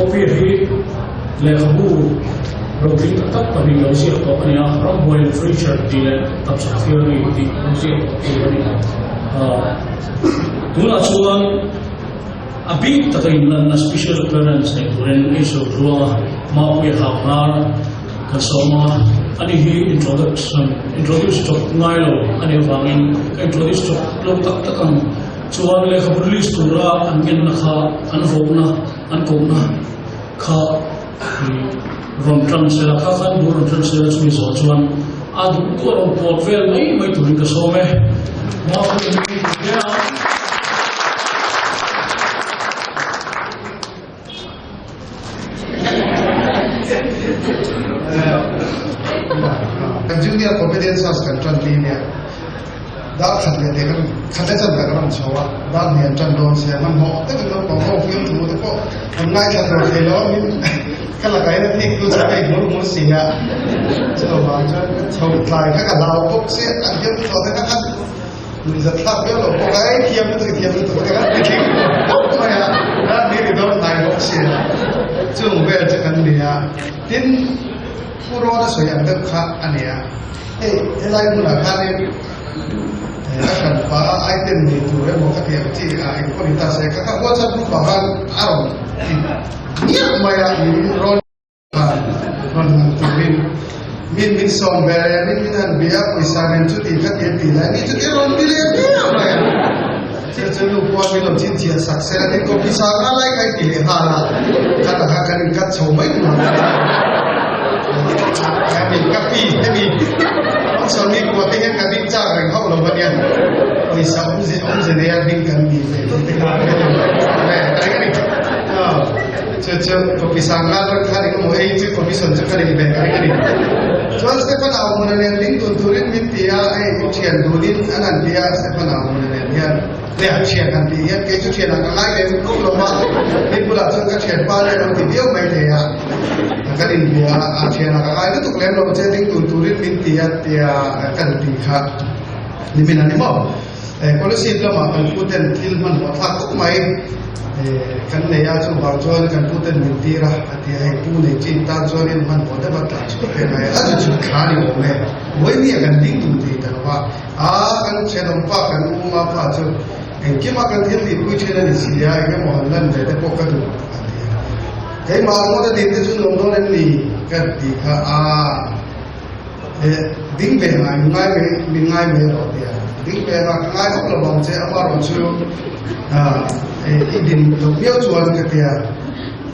OP hi lehkhabu. Rotling tak tak pahnih lo ziak tawh a ni a, Ramhuai Literature tih leh Tapchhak Theory tih lo ziak tawh tur a ni. Tunah chuan a bik taka inlanna special appearance nei turin Eichel Tluanga Mapuia Hauhnar kan sawm a, ani hi introduction introduce chawp ngai lo a nih avangin ka introduce chawp lo tak tak ang. Chuan lehkhabu release tura an ngenna kha an vawkna an kohna kha rawn tan sela kha khan bul rawn tan sela chumi zawh chuan a duh duh a rawn pawt vel mai mai turin ka sawm e. Kan junior comedian search kan tan ni nia. Dar khat leh te kan khat leh chan kan rawn chho a, dar hnih an tan dawn sia, hmanhmawh takin naupang ho fiam thu te pawh an ngaithla tur thei lo a, min ka la kaina thik tu chu ka inhmur hmur si a, chuvang chuan ka chho tlai kha ka hlau bawk sia, an fiam thu te kha khan nuihzat thlak viau lo bawk a, ei thiam lutuk i thiam lutuk te khan ti thleng tawp mai a, dar hnih ri dawn hnai bawk sia, chung vel chu kan ni a, tin Pu Rawna sawi ang deuh kha a ni a. Hei helai hmunah khanin a hranpa a item nei tur emaw ka tih ang chi a engpawh ni ta se kha kha WhatsApp group ah khan a rawn ti miah mai a min rawn khan rawn lang turin min min sawm ve leh min min han bia pawisa nen chuti kha ti an ti lai ni chuti a rawn ti leh miah mai a chu chu nu pawh min lo chhinchhiah sak se la tin coffee sang a lai kha i ti leh nghal a khatah khan kan inkat chho mai tur a Hemi ka pi hemi sawmi kua te hian ka ding chak reng hauh lo ania pawisa awmze awmze nei a ding kan ni ve tih te kha ka hre ka ring a ni chu chu coffee sang nga atang khan engemaw ei chu commission chu ka nei ve ka ring a ni chuan Stephen Auhmuna nen ding dun turin min ti a hei thian dunin an han ti a Stephen Auhmuna nen hian Leh thian han tih hian kei chu thianah ka ngai lem khawp lo va, mi bulah chuan ka thianpa leh lo ti viau mai thei a, kan inbia a, a thianah ka ngai lutuk lem lo che ding tun turin min ti a tia kan ti kha nimin a ni maw. Policy lamah kan pu ten thil hmanhmawh thlak khawp mai kan nei a, chuvang chuan kan pu ten min tir a, a ti a, hei pu nei chin tan chuanin hmanhmawh deuh a tlan chhuak thei mai a, a zu chhut thla a ni awm e, buaini a kan ding dun thei ta lo va. A, kan thenawm pa, kan uma pa chu engkima kan thil tihpui thin a ni si a, eng emaw han lan ve te pawh ka duh a ti a. Keimah ngawt a ding te chu nuam dawn em ni? Ka ti kha, a, he, ding ve ngai, min ngai mai, min ngai mai rawh a ti a. Ding ve nga, ka ngai hauh lo vang che, amaherawh chu, a, i din loh viau chuan ka ti a.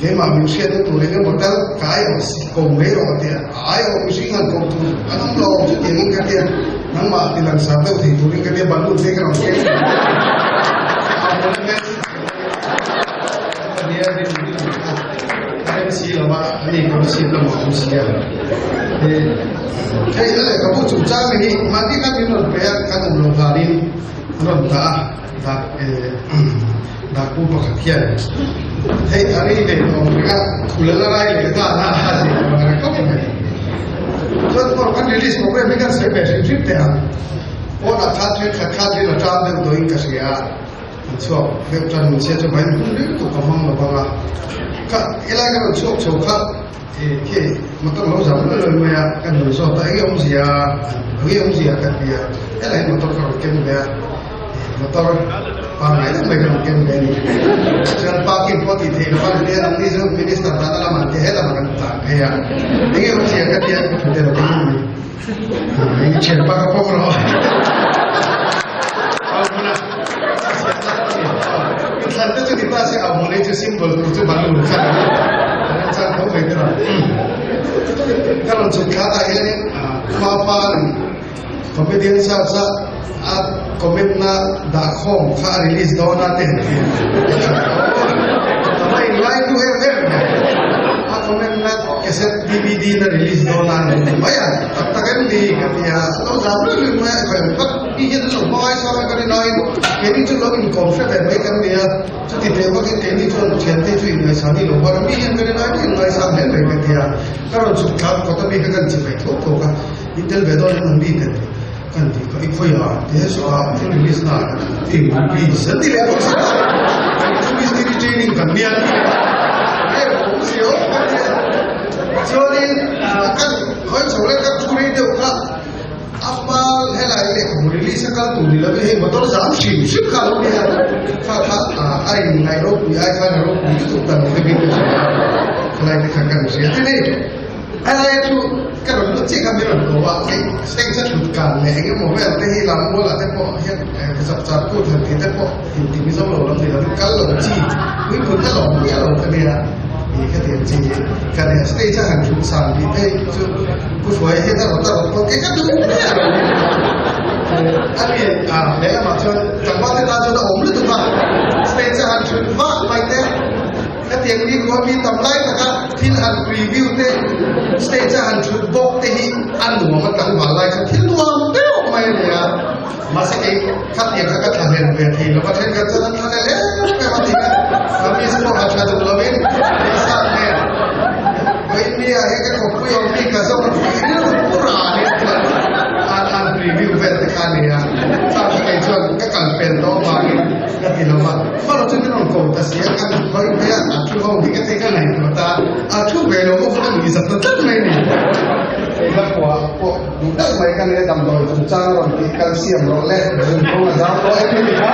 Keimah min hriatna tur eng emaw tal ka aiawh si ko mai rawh a ti a, a aiawh mihring han ko tur an awm lo awm chutiangin ka tia, nangmah ti langsar deuh thei turin ka tia balloon te ka rawn keng a hmun a hmel a nia rin rin a rem si lo a, ani kawr chhip lamah a awm si a. Hei a lehkhabu chungchang hi mahni khan min rawn pe a, kan awm loh danin an rawn dah a. Dak dak pu pakhat hian hei a rei ve tawh ang reng a, thu la la rai leh dan a a zir ang reng khawp mai. Chuan pawh kan release program hi kan sawi ve hrim hrim teh ang. Pawnah khan thenkhat khan rin a tan deuh tawhin ka hria a, an chhuak deuh tan hun sia chu vain hun ril tuk ka hmang lo vang a. Kha helai ka rawn chhuak chho kha khi motor lo zam luai luai mai a, kan rawn zawt a, enge awmzia enge awmzia ka ti a, helai motor ka rawn keng ve a. Motor pangngai deuh mai kan awm ken ve a ni. Chuan parking pawh tih theih lova ni a, nangni chu minister dana lamah an ti helamah kan tlan phei a. Enge awm zia ka tia ka thute lo ding mai. Eng thianpa ka pawm rawh. Auhmuna. Thlan te chu ni ta se auhmuna chu symbol tur chu balloon kha. An chan tho mai te rawh. Ka rawn chhuk thla tah hianin pa pa Comedian Search a a comment na dah khawm kha a release dawn a te han ti a. A va inlai tu em em mai. A comment na cassette DVD na release dawn a ni ti mai a. Tak tak em ni ka ti a. A lo zam luih luih mai a. Khawi ang tak mi hian an lo hmangai sang a ka rin aiin keini chu lo inkawm hre ve mai kan ni a. Chuti teh vakin keini chuan thiante chu inngaihsan i lo var a. Mi hian ka rin aiin inngaihsan hle mai ka ti a. Ka rawn chhuk thlak kawt a mi kha kan chi mai thawk thawk a. In tel ve dawn em ang mi kan ti kan ti kha i khawi a ti he saw a thil release na eng please an ti leh bawk si a kan chu mistiri training kan nia ti leh. Awmzia awm ka nia. Chuanin kan khawi chho leh kan thu rei deuh kha a hma helai lehkhabu release a kal tur ni lovin hei motor zam hrim hrim kha a lo ni a. Kha kha a inngaih ropui ai khan a ropui lutuk ta lo deuhin ka hria a. Khalai te kha kan hria te ni. Helai chu ka rawn lut chiah kha min rawn ko a, hei stage a thut kan leh eng emaw vel te hi lammualah te pawh hian zap char kut han tih te pawh inti mizo lo lam ni lovin kal lo chi puipun na lawm miah lo ka nia i khatiang chi hi ka nia. Stage a han thut san tih phei chu Pu Hruaia hian a rawt a rawt pawh kei ka duh miah lo a ni. Lehlamah chuan tlangval te tan chuan a awm lutuk a, stage a han thut vah mai te. Hetiang ni khua mi tam lai taka thil han preview te, stage a han thut bawk te hi a nuam a tlangval lai kha thil nuam deuh mai a ni a. Mahse kei khatiang kha ka thlahlen ve thei lo va, thenkhat chuan an thlahlel em em a ti kha kamis pawh ha tha duh lovin Lisa nen Vawinia he ka khawpui awm hi ka zawng tih rilru pur a ni an han preview vel te kha a ni a. Chang kha kei chuan ka kal pel tawh avangin Ka ti lo va, hmaraw chu min rawn ko ta si a, ka lut hawi phei a, a thu ho hi ka thei ka ngaihtuah ta, a thu ve lo bawk a nuih zat ta tlat mai ni. Kei ka kua pawh duh deuh mai ka nia damdawi chungchang a rawn tih kal siam rawh le, zunphung a zau tawh em heti kha,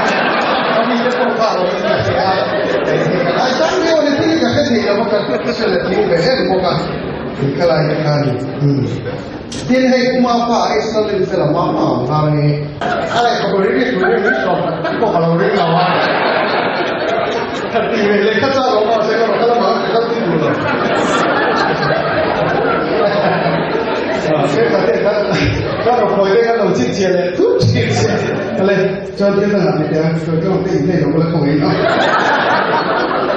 ka mite pawh kha a rawn in ka hria a, kei hi ka ngai sang viau a ni, thil hi ka hre thei lo va, ka hre leh tling ve em bawk a, tih ka lai te kha a ni. Tin hei kuma pa Israel in fela ma ma ang ngar nge. A lehkhabu ring hi tui ring sawm tak tak pawh ka lo ring lo a. Ka ti ve lehkha chak lo mahse ka rawn kal amah ka kal tui duh lo. Ka te kha ka rawn khawi te kha lo chip chiah leh thut thin sia. Ale chuan thil dangah ni teh a ka rawn te in nei lo ka la khawngaih in a.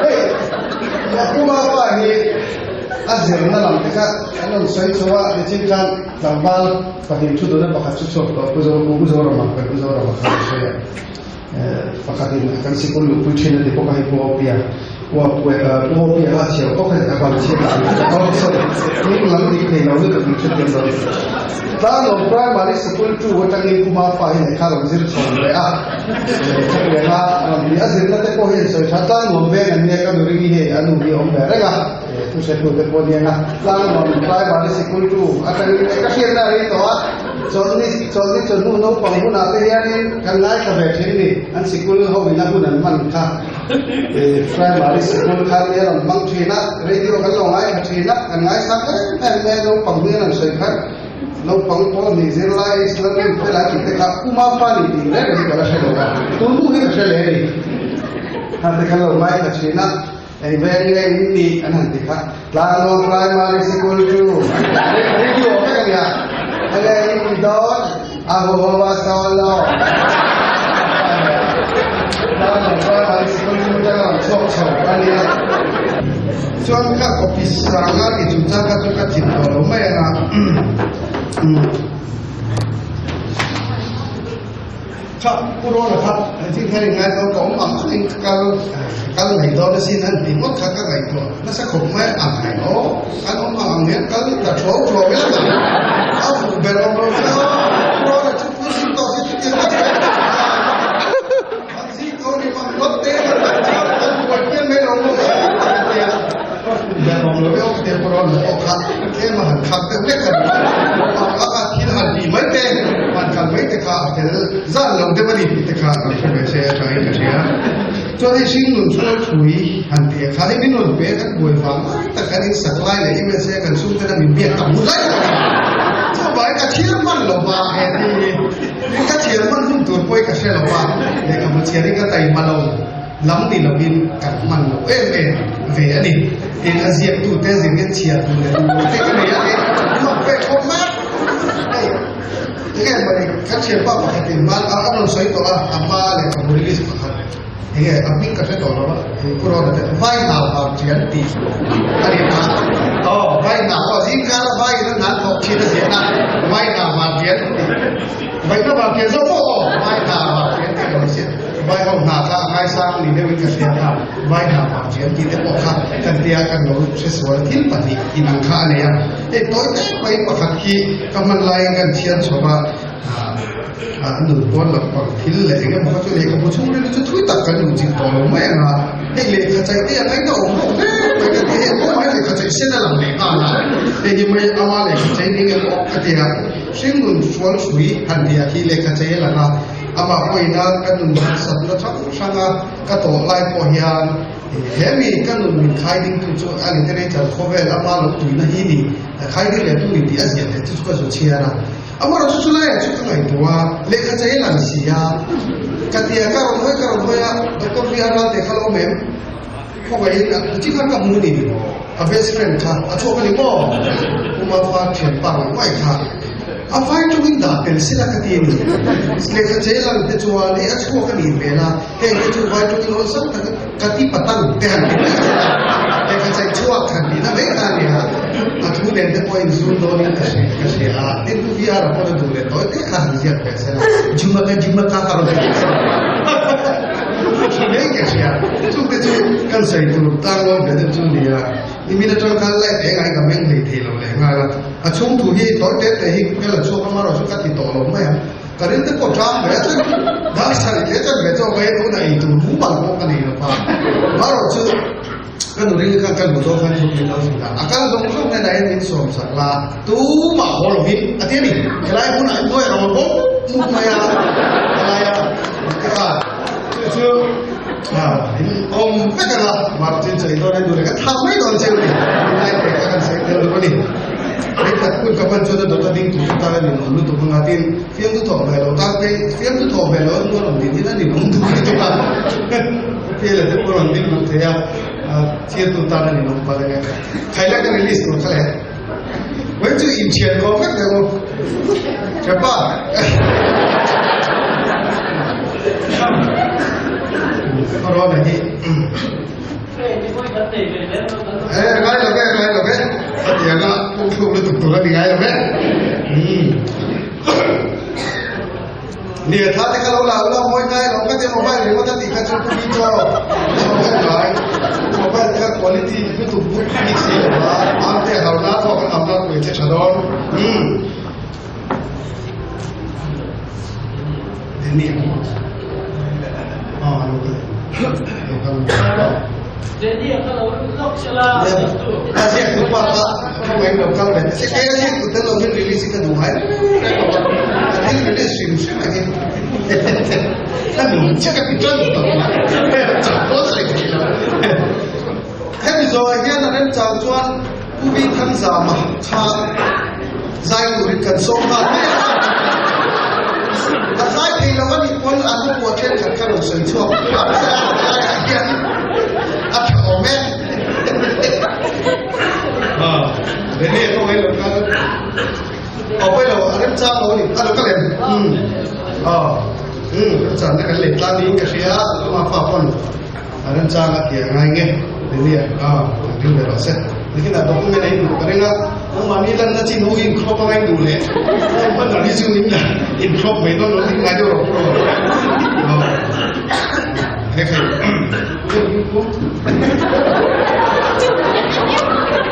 Hei kuma pa hi A zirna lam te kha an rawn sawi chho a, nichin khan tlangval pahnih thu dawna pakhat chu chhuak tawh Pu Zo Pu Zorama kan Pu Zorama kha a sawi a, pakhatin kan sikul luhpui thin a ti bawk a hei Pu Opia Pu Pu Opia kha a chhiau bawk a ni a ban chhiat a ni oh sorry hming lam dik thei lo lutuk min hrethiam lo ni. Tlanglawn Primary Sikul tu atangin Pu Mafa hi lehkha a rawn zir chho leh a, chutianga rawn ti a zirna te pawh hi an sawi tha Tlanglawn veng an nia ka nu ringi hei a nu hi a awm ve reng a. Thuhretute pawh nia nga tlanglawn primary sikul tu atangin leh ka hriatna a rei tawh a, chawlhni chawlhni chawhnu naupang hunah te hianin kan ngaithla ve thin ni, an sikul ho in a hun an hman kha primary sikul kha nia rawn hmang thin a, radio kan lo ngaithla thin a, kan ngaisang em em mai a naupang hmel an sawi khan naupang pawl hnih zirlai Islam felai tih te kha Uma fa ni tih reng hi ka la hre lo a, tun hnu hi ka hre leh a ni, kha te khan lo ngaithla thin a. Eng veng nge in nih an han ti kha Tlanglawn Primary Sikul chu radio vek a nia enge in ni dawn a hu ho a sawn lo Tlanglawn Primary Sikul chu tang rawn chhuak chho a nia chuan kha office sanga ti chungchang kha chu ka chim tawh lo mai anga Kha Pu Rawla kha engtin khan in ngaidawm ka awm ang ang in ka kal kal mai dawn asin an ti ngawt kha ka ngaihtuah nasa khawp mai ang hai aw kan awm ang ang hian kal ta thuau thuau ila ang a fuh ber awm lo se aw Pu Rawla chu puitling tawh si chutiang tak an zing tho ni mang ngawt te kan tak chuan kan buai pian mai lo maw ka ti a ka fuh ber awm lo e aw ka ti a Pu Rawla pawh kha tlem a han khak deuh hlek a ni a a thil han ti mai te han kal mai te kha a fel zan lo deuh a ni tih te kha kan hre ve se a tangin ka hria chuan hei hringnun sual thui han tih a kha hei min rawn pe kan buai vang lai tak kan insak lai leh USA kan chhungten a min biak tam hun lai tak a ni chuvangin ka thiar hman lo va he ti hi ka thiar hman hun tur pawhin ka hre lo va lehkhabu chhiarin ka taima lo. Lam ni lovin kan hman lo em em ve a ni. Tin, a ziaktute zirngin chhiar duh leh duh lo te ka nei a ni. Mak ve khawp mai. Hei, enge mawni kan thianpa pakhatin hman a rawn sawi tawh a, a hma lehkhabu release pakhat enge a hming ka hre tawh lo a, corona te vai nau vang ṭian tih a ni a. Aw, vai nau aw, zingkar a vai in a nan thawk thin a ziahna vai nau vang ṭian tih. Vai nau vang ṭian zawk pawh aw, vai nau vang ṭian tih a lo ziah. Vai ho hna kha a ngaisang ni deuhin ka hria a, vai hna vang chian tih te pawh kha kan tia kan lo hre sual thil pahnih inang kha a nei a. Hei tawi te mai pakhat khi ka hman laiin kan chhiar chho a, a nun pawn lampang thil leh eng emaw kha chu lehkhabu chhung rilru chu thui tak kan luh chilh tawh lo mai ang a, hei lehkha chaih te a ngaina awm lo hle mai ka ti hei pawh mai lehkha chei sen a lang leh nghal a hei hi mai ama lehkha chei ning emaw ka ti a hringnun hrual hrui han tih ah khi lehkha chei a lang a amah pawhin a ka nun harsatna hrang hrang a ka tawh lai pawh hian he mi ka nun min khai ding tu chu a literature khawvel ama lo tuina hi ni khai ding leh tu ni tih a ziah leh chu chu ka zu chhiar a. Amaherawhchu chu laiah chu ka ngaihtuah a, lehkha chei a lang si a, ka ti a, ka rawn hawi ka rawn hawi a, Doctor hi a ral teh kha la awm em? Khawngaihin a chi khan ka hmu ni, a best friend kha a chhuak a ni maw? Puma fa thianpa ang mai kha a vai tawngin dah tel sela ka ti a ni. Lehkha chei lang te chuan hei a chhuak a nih hmel a, heng te chu vai tawngin awlsam tak ka ti patang te han ti mai a, lehkha chei chhuak han tihna mai kha a ni a, a thu nen te pawhin zun dawnin ka hria ka hria a, tin Pu VR-a pawh a duh leh tawi te kha han ziak ve sela, Jumaka Jumaka ka rawn ti leh sela tha mai ka hria, chungte chu kan sawi tur tlang lawi ve deuh chu a ni a, nimin atang khan light engah hi ka meng hlei thei lo leh nghal a, a chhung thu hi tawi te te hi ka la chhuak a, amaherawhchu ka ti tawh lo mai ang. Ka rin te pawh tang ve a chuan dar sarih leh chuan ve chaw ka ei tun a ei tur mumal pawh ka nei lo va. Marawh chu ka nu ring khan ka luh dawn khan thut min lo hrilh a, a kal zawng zawng hnenah hian min sawm sak la, tumah haw lovin a ti a ni. Helai hmunah hian hnuai a rawn bawk mup mai a, helaia te kha chu chu in awm vek ang a, Martin chu ei dawn a duh leh ka thlah mai dawn cheu ni, tunlai te kha kan sawi tel lo a ni. Thenkhat hun ka hman chuan a dawt a ding tur chu tan a ninawm lutuk anga tin fiamthu thawh ve lo tan phei fiamthu thawh ve lo a hnu a rawn din hin a ninawm duh lutuk a Fiala te pawh a rawn ding duh thei a thirtu tan a ninawm palh enge Khaila ka release tur kha le Vawiin chu inthian nuam vek deuh u Thepa Corona hi Eh, ngai lo ve, ngai lo ve. A tianga pum thluk lutuk tur a ni ngai lo ve. Nia tha te kha lo la la mawi ngai lo ka ti mobile ringawt a tih kha chu pu bi chaw mobile ngai mobile kha quality lutuk buk bik si lo va am te hau na pawh kan am na pui che tha dawn. Ni A ziak tu pa kha khawngaih lo kal ve se kei a ziak tu tel lo hian release hi ka duh ngai a thil release hrim hrim a hi ka nun che ka ti tan tawh chak dawn sawi thei lo hemi zawhah hian a remchang chuan Pu Bingthangzama kha zai turin kan sawm nghal mai a. A zai thei lo a nih pawn an hmuh thenkhat kha rawn sawi chhuak a laiah hian a tha awm e. Rene pawh hei lo kal aw pawi lo a remchang lo a ni a lo kal em? Remchangna kan leh tlang niin ka hria a fa pawn. A remchang a tih a ngai nge? Lily a kan ring ve rawh se. Nikin ah document a induh ka ring a, nangmahni lanna chin ho in crop anga induh leh phone banner hi chu in la in crop mai dawn lo tih ngai deuh rawh pawh rawh. Hei hei.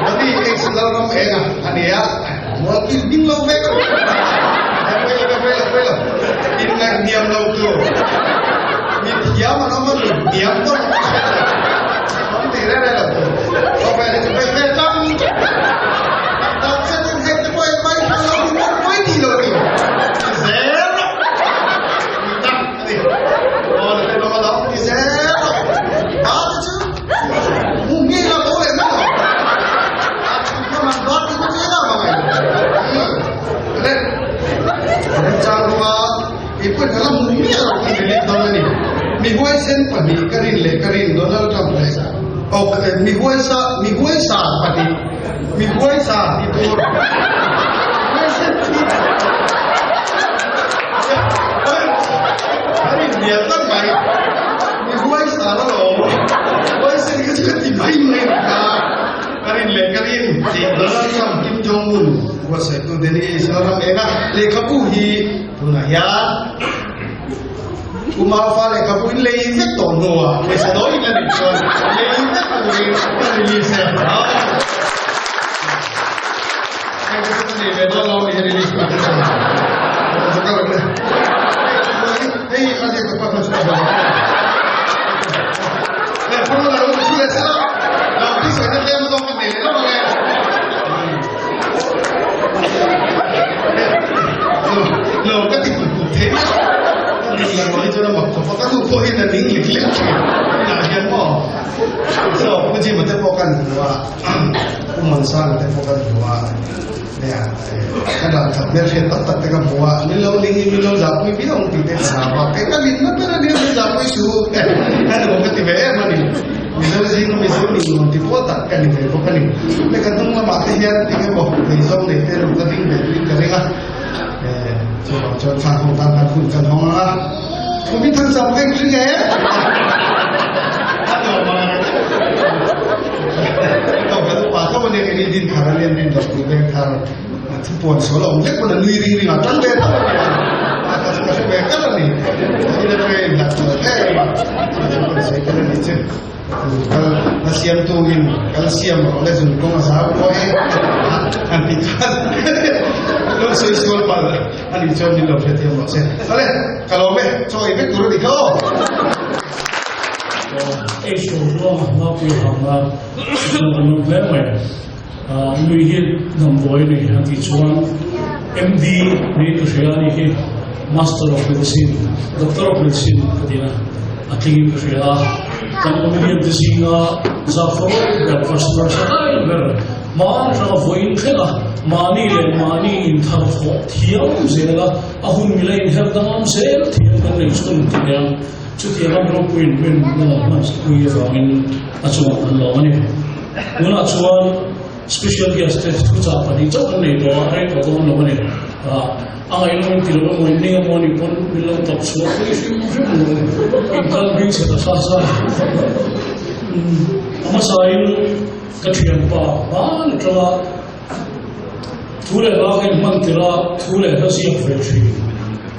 Madi ex Lalram enga a nia, mualkil ding lo vek. Hei lo hei lo hei lo. In ngaih hniam lo tur. Mi thiam an awm a mi hniam pawh an awm a awm tih reng reng lo tur. Khawvel hi chu vei ve tlang. Tak zet in heng te pawh en mai phal lo mi pawh pawi tih lo tur. Zel rawh. Mi tak a ni. Aw la te lawm a lo ti zel rawh. Ba te chu mu ngei la bo leh mai lo. A thu kha man ba ti te chu eng ah mah ngai lo. Le. Remchang bawk a. Keipawhin ka la hmu miah lo ka release dawn a ni. Mi huaisen pahnih ka rin leh ka rin Donald Trump leh ok mi huaisa mi huaisa pahnih mi huaisa ti tur huaisen pahnih ka rin hmel tak mai mi huaisa la lo huaisen kha chu ka ti mai mai ka ka rin leh ka rin Donald Trump Kim Jong Un buatsaihtu Danny Israel ram eng a lehkhabu hi Tunah hian Kum Alpha lehkhabu in lei vek tawh hnuah pawisa dawi in la neih chuan lei vek turin ka release e. Hei te chu ka nei ve dawn lo ni release tur te chuan. Ka lo le. Hei a ziak ka pa kha chu ka hmu. Hei phone la lo chu le sela. Lo ti sawi na. thei miah lo. Ka dik la rual hi chuan a mak khawp a, ka nu pawh hian a ning lek lek thin. Inah hian maw so Pu Jima te pawh kan hmu a, Pu Muansanga te pawh kan hmu a, nia ka dan khat hmelhriat tak tak te ka hmu a, min lo ning in min lo zahpui viau ang tih te ka hlau a, kei ka linna ber a nia min zahpui suh u, ka nuam ka ti ve em a ni. Mizo zinga Mizo nih nuam ti pawl tak ka ni ve bawk a ni. Hei ka hnung lamah te hian eng emaw neizawng nei te lo ka ding ve tuin ka ring a. Chuvang chuan thla ho tan kan hun kan hawng ang a. Khumi thang cham ka inring e. A nuam ang reng. Ka kan upa tho a nia kei ni din thar a nia min dawt ni veng thar. Thupuan sual a awm vek pawn a nui ring ring a tang ve tho a nia. A ka chu ka hre ve kar a ni. Thil atanga in hlat tur em a. Chu chu kan sawi tel a nih chu. Kal la siam tu in kal siam rawh le zun kawng a zau pawh e an ti khan lo sawi sual pal a nih chuan min lo hrethiam rawh se. Awle ka lawm e chaw ei vek tur a ni kha aw. Ei sual ruanga mapui hanga chuan an awm hle mai. Nui hi damdawi a ni a tih chuan MD niin ka hria a ni hi Master of Medicine, Doctor of Medicine ka ti a, a tlingin ka hria a. Kan comedian te zinga zahfawr ber first verse a lai ber mahni atanga vawiin thleng a, mahni leh mahni inthar thawh thiam zel a, a hun mila inher danglam zel thiam kan nei chhun ti nia. Chutiang a ropuiin rin na lo hman pui avangin a chungah kan lawm a ni. Tunah chuan special guest te thuchah pahnih chauh kan nei tawh a, rei tawh dawn lo a ni. A ngaihnawm in ti lo emaw in ning emaw anih pawn min lo tawp chhuah pui hrim hrim lo a ni. Inkal bing chhe ta sa sa. A hmasain ka thianpa hman atanga Thu leh hla ka inhman tirh a, thu leh hla ziak ve thin.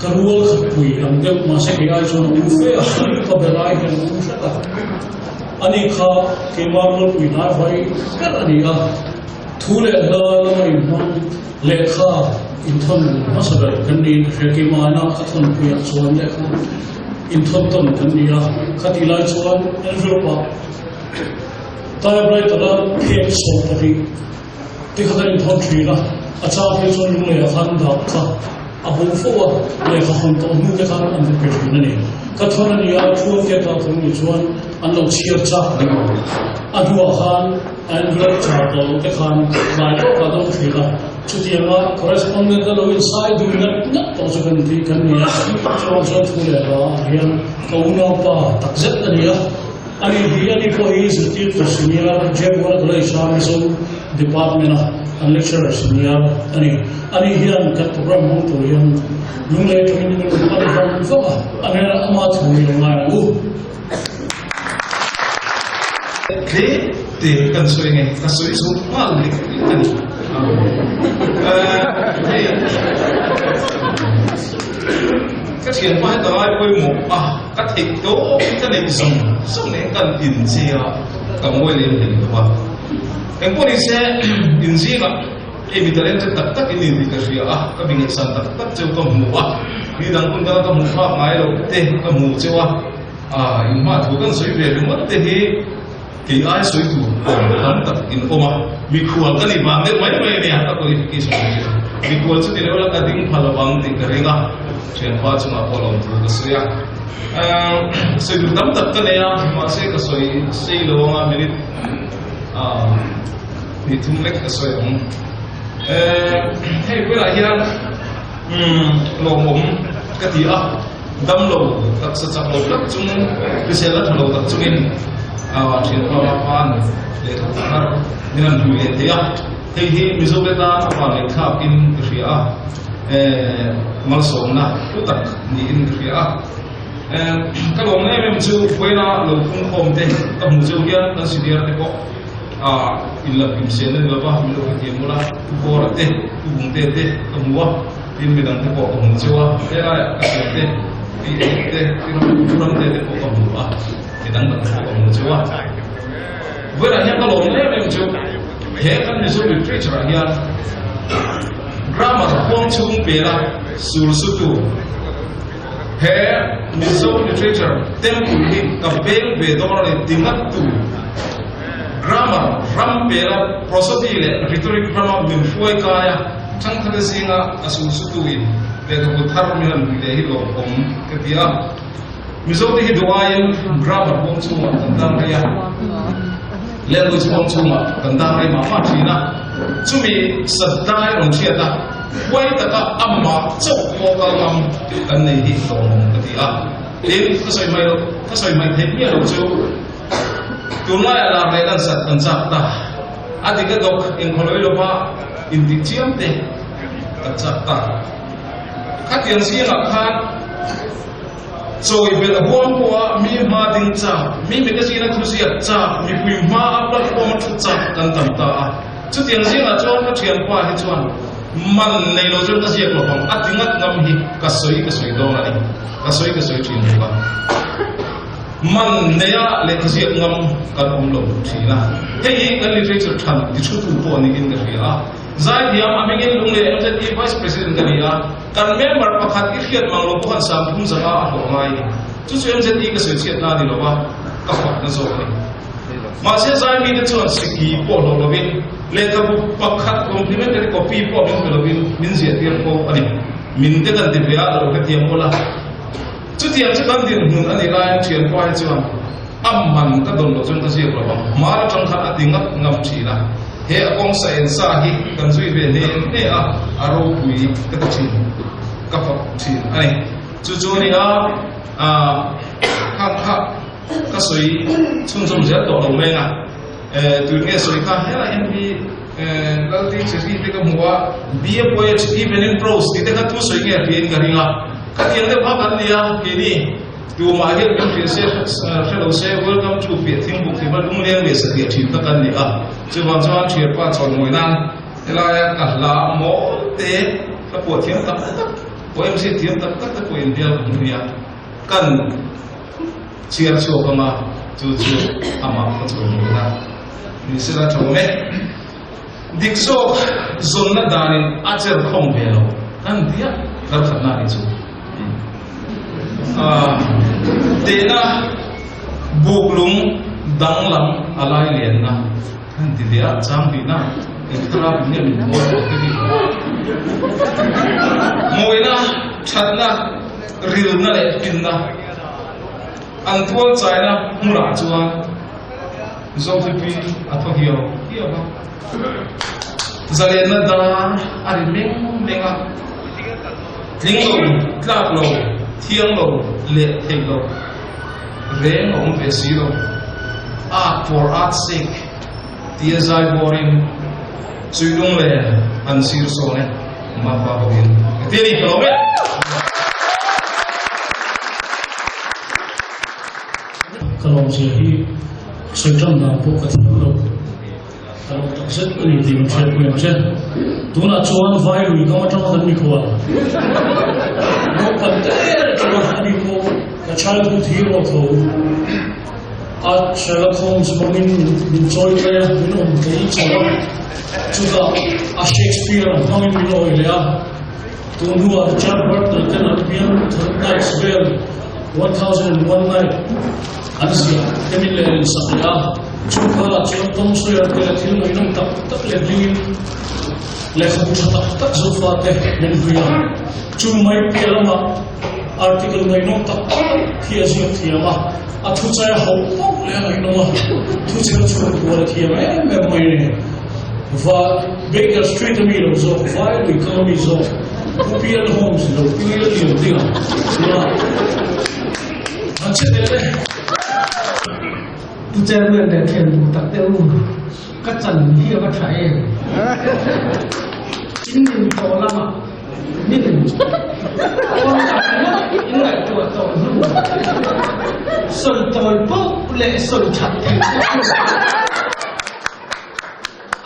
Ka rual khat pui ang deuh, mahse kei ai chuan a u fe a, ka be lai hian a u hret a. Ani kha keimah rualpui hnai vai ber a ni a, thu leh hla lama inhmang lehkha inthawn hmasa ber kan niin ka hria, keimah ina ka thawnpuiah chuan lehkha inthawn tawn kan ni a, khatih lai chuan envelope-ah typewriter-a phek 12 Tikha kan inthawn thin a, a chang phei chuan lungleiah khan dak kha a bo fo a, lehkha hawn tawh hnu te khan an va pe thin a ni. Ka thawn a ni a, thuam te ta thung ni chuan an lo chhiar chak a ni. A hnuah khan a envelope char tawh loh te khan tlai tawkah dawng thin a, chutianga correspondent a lo insai dun ngat ngat tawh chu kan tih kan ni a, chuvang chuan thu leh hla ah hian ka unaupa takzet a ni a. Ani hi ani pawh hi zirtirtu senior Jaguar College-a Mizo Department-a an lecturer senior a ni. Ani hian kan program hmang tur hian lunglei atangin min rawn pan vang vang a, a hnenah ama thu hi lo ngai ang u. Tle te kan sawi nge ka sawi zo nghal lek lek a ni. Hei ka thianpa hi ka ngai pawimawh a. Ka theih tawp ka neih zawng zawng nen kan inchei a, ka ngawi lem hlei lo a. Engpawh ni se, inzingah hei mi talented tak tak in ni tih ka hria a, ka mi ngaihsan tak tak cheu ka hmu a, ni dang hun danga ka hmuh phak ngai loh te ka hmu cheu a, ah inhma thu kan sawi ve ringawt te hi kei ai sawi tur awm tam tak in awm a, mikhual ka nih vang deuh mai mai a nia ka qualification hi chu. Mikhual chu ti lo la ka ding pha lovang tih ka ring a, thianpa chungah pawh lawmthu ka sawi a. Sawi tur tam tak ka nei a, mahse ka sawi sei lo anga minute hnih thum lek ka sawi ang. Hei bulah hian lawmawm ka ti a. Damlo taksa chak lo tak chung, hrisel la tha lo tak chungin thianpa Mapan lehkha thar min han hlui leh thei a. Hei hi Mizote tan a van leh thlakin ka hria a, malsawmna hlu tak niin ka hria a. Ka lawm em em chu vawiina lo phungkhawm te ka hmuh zeuh hian kan senior te pawh inla hlimsel a ni lova, min lo hrethiam ula, Pu Bawra te, Pu Bungte te ka hmu a. Tin midang te pawh ka hmu cheu a, helaiah ka hriat te, pi ei te, pi ram ram te te pawh ka hmu a, midang dang te pawh ka hmu cheu a. Vawiinah hian ka lawm em em chu, he kan Mizo literature ah hian grammar huang chhung pela sul sutu he Mizo literature temple hi ka beng ve dawn a ni ti ngat tu grammar ram pela prosody leh rhetoric rama min hruai kai a. Ṭhangthate zinga a sulsutuin lehkhabu thar mi han hlui leh hi lawmawm ka ti a. Mizote hi duh aiin grammar huang chhungah kan dang rei a, language huang chhungah kan dang rei mah mah thin a. Chumi sadai rawn hriat a, huai taka amah chauh pawh kal ngam kan nei hi lawmawm ka ti a. Tin, ka sawi mai loh, ka sawi mai theih miah loh chu tunlaiah lar leh lan sat kan chak ta. A dik a dawk inkhawlawi lova intih chiam te kan chak ta. Khatiang zingah khan chawi belh huam pawha mi hma ding chak, mi magazine a thuziak chak, mipui hma a platform a thu chak kan tam ta a. Chutiang zingah chuan ka thianpa hi chuan man nei lo chuan ka ziak lo vang, a ti ngat ngam hi ka sawi ka sawi dawn a ni. Ka sawi ka sawi thin bawk a. Man neia lehkha ziak ngam kan awm lo thin a. Hei hi kan literature than ti thutu pawh niin ka hria a. Zaithiam a hmingin Lunglei MZP Vice President ka ni a, kan member pakhat i hriat mang lo pawh han sam thum zanga a hlawh ngai ni. Chu chu MZP ka sawi chhiat na ni lo a, ka fakna zawk a ni. Mahse zai mite chuan siki pawh hlawh lovin lehkhabu pakhat complimentary copy pawh min pe lovin min ziah tir fo a ni. Min te kan ti ve a, lo hrethiam awl a. Chutiang chu kan dinhmun a nih laiin thianpa hi chuan a man ka dawn loh chuan ka ziak lo ang, hmar atang khan a ti ngap ngap thin a, he a kawng sa en sa hi kan zui ve hne hne a, a ropui ka ti thin, ka fak thin a ni. Chu chu a ni a, ah kha kha ka sawi chhunzawm zel tawh lo mai a, eh tun nge sawi kha helai hian hi eh Lalti Chhehri te ka hmu a, be a poet even in prose tih te kha thu sawi nge hriain ka ring a. Khatiang deuh kha kan nia, keini tumah hian min hria se, hre lo se, welcome to piah thingbuk hlima lungleng leh satliah thin kha kan ni a. Chuvang chuan thianpa chawimawi nan helaia ka hla mawl te, ka puah thiam tak tak, poem ziak thiam tak tak te pawh inbial ka hmu nia, kan chhiar chhuak ang a, chu chu amah ka chawimawi na ni sela tha awm e. Dik zawk zawnna danin a cher khawm ve lo kan tia kar khatna ni chu. Tehna buklung danglam a lai lianna kan ti ve a, chang tihna eng thlarau in nge min mawi tawh te bik lo. Mawina, thatna, rilna leh finna an tual chaina hmunah chuan Zohlipi a thaw hiau hiau a, zalenna dar a ri meng meng a, tling lo, tlak lo, thiang lo leh theih lo reng a awm ve si lo. Art for art's sake tia zai bawrin Chuilung leh an sir sawn e, Mapa hoin ka ti a ni, ka lawm e. Ka lawmzia hi sawi tan dan pawh ka thiam lo. Ka lawm tak zet a ni tih min hriatpui ang che. Tunah chuan vai lui kam atanga kan mikhual naupang te atanga a ni pawh ka childhood hero tho a Sherlock Holmes hmangin min chawi tlai a, min awm tlei chho a. Chutah a Shakespeare hmangin min awi leh a. Tun hnuah Richard Burton ten an piang thar Nights vel 1001 Night an ziah te min leh in sak leh a, chung kharah chuan Tom Sawyer te leh thil ngaihnawm tak tak leh dingin lehkhabu tha tak tak zofa te min hlui a. Chu mai piah lamah article ngaihnawm tak tak hi a ziak thiam a, a thuchai a hauh pauh leh a ngaihnawm a, thu chher chhuah kual a thiam em em mai a ni. Va Baker Street a mi lo zawk, vai lui kang a mi zawk, Pu Pian Holmes lo tui a liam ding ang tuna han che teh le. Pu Chairman leh thian duh tak te u, ka chan hi a va tha em? In nin tawh lamah min pawn tak ngawt in ngaihtuah tawh hnu sawi tawi poh leh sawi that theih pawh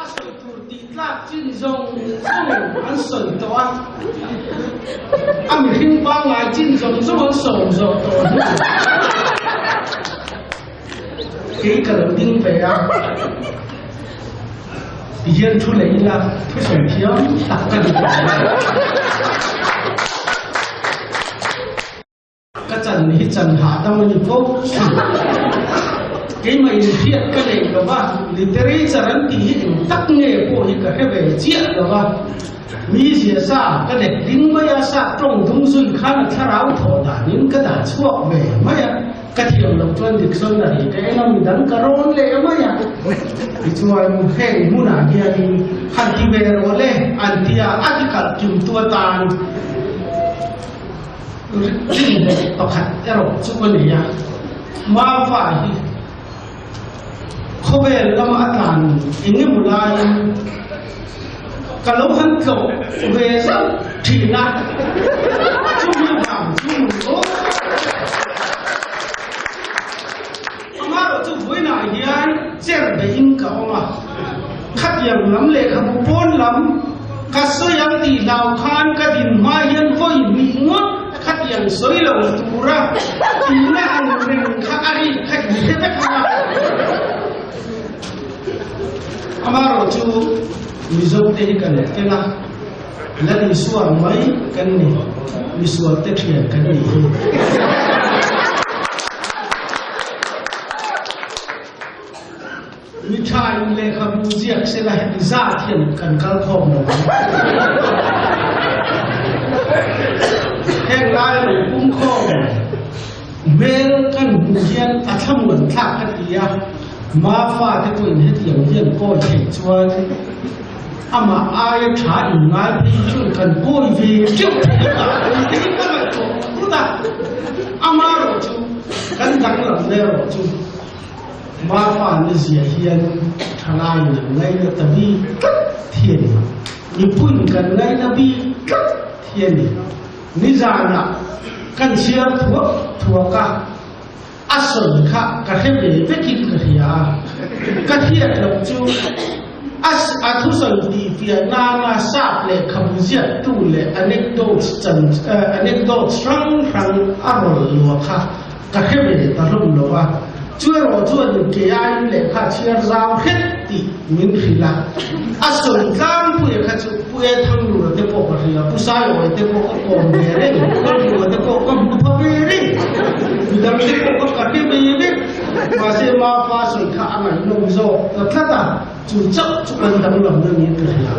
A sawi tur tih tlak chin zawng zawng an sawi tawh a, a mihring pangngai chin zawng zawng an sawm zawh tawh hnu. Kei ka lo ding ve a, tihian thu leh ila thusawi thiam tak ka ni tawh lo. Ka chan hi chan hahdam a ni fo thin. Keimah in hriat ka nei lo va, literature an tih hi eng tak nge pawh hi ka hre ve chiah lo va. Mi zia sa ka let ding mai a, sa tawng dung zui khan a thlarau thawh danin ka dah chhuak ve mai a, ka thiam loh chuan dictionary ka en a, midang ka rawn leh mai a. Tichuan heng hmunah hianin han ti ve rawh le an ti a, a ti kalh kimtu atan rinhlelh pakhat erawh chu ka nei a, Mava hi Khawvel lama a tlan eng emaw laiin ka lo han tlawh ve zauh thin a, chumi vang chu mun aw. Amaherawh chu vawiinah hian cher beihin ka awm a, khatiang lam lehkhabu pawn lam ka sawi ang tih hlau khan ka din hma hian vawi hnih ngawt Khatiang sawi lo tura tihna ang reng kha a rik kha in hre vek ang a. Amaherawh chu Mizote hi kan fel a, Lal Isua mai kan ni, misualte thian kan nih hi. Mi tha in lehkhabu ziak sela heti zat hian kan kal khawm lo ang. Heng lai lo pum khawm hmel kan hmuh hian a thlamuan thlak ka ti a, Mafa te pawhin hetiang hian kawi theih chuan amah aia tha in ngai phei chuan kan kawi ve teuh thei a, tih hi ka ngaihtuah phut a, amaherawh chu kan danglam erawh chu Marfa ni zia hian thalaiin an ngaina ta bik tlat hi a ni. Mipuiin kan ngaina bik tlat hi a ni. Nizanah kan chhiar thuak thuak a, a sawi kha ka hre ve vekin ka hria a. Ka hriat loh chu a a thusawi tihfiah nana sap lehkhabu ziaktu leh anecdotes chan anecdotes hrang hrang a rawn luah kha Ka hre ve ta hlawm lo a, chu erawh chuan ke aiin lehkha chhiar zau hret tih min hrilh a. A sawi tlangpuia kha chu Pu E Thanglura te pawh ka hria, Pu Saiawi te pawh ka kawm ve reng, Kawlhua te pawh ka hmu pha ve reng, midang te pawh ka ka hre ve vek. Mahse Mafa sawi kha a ngaihnawm zawk ta tlat a, chu chauh chu kan danglamna niin ka hria.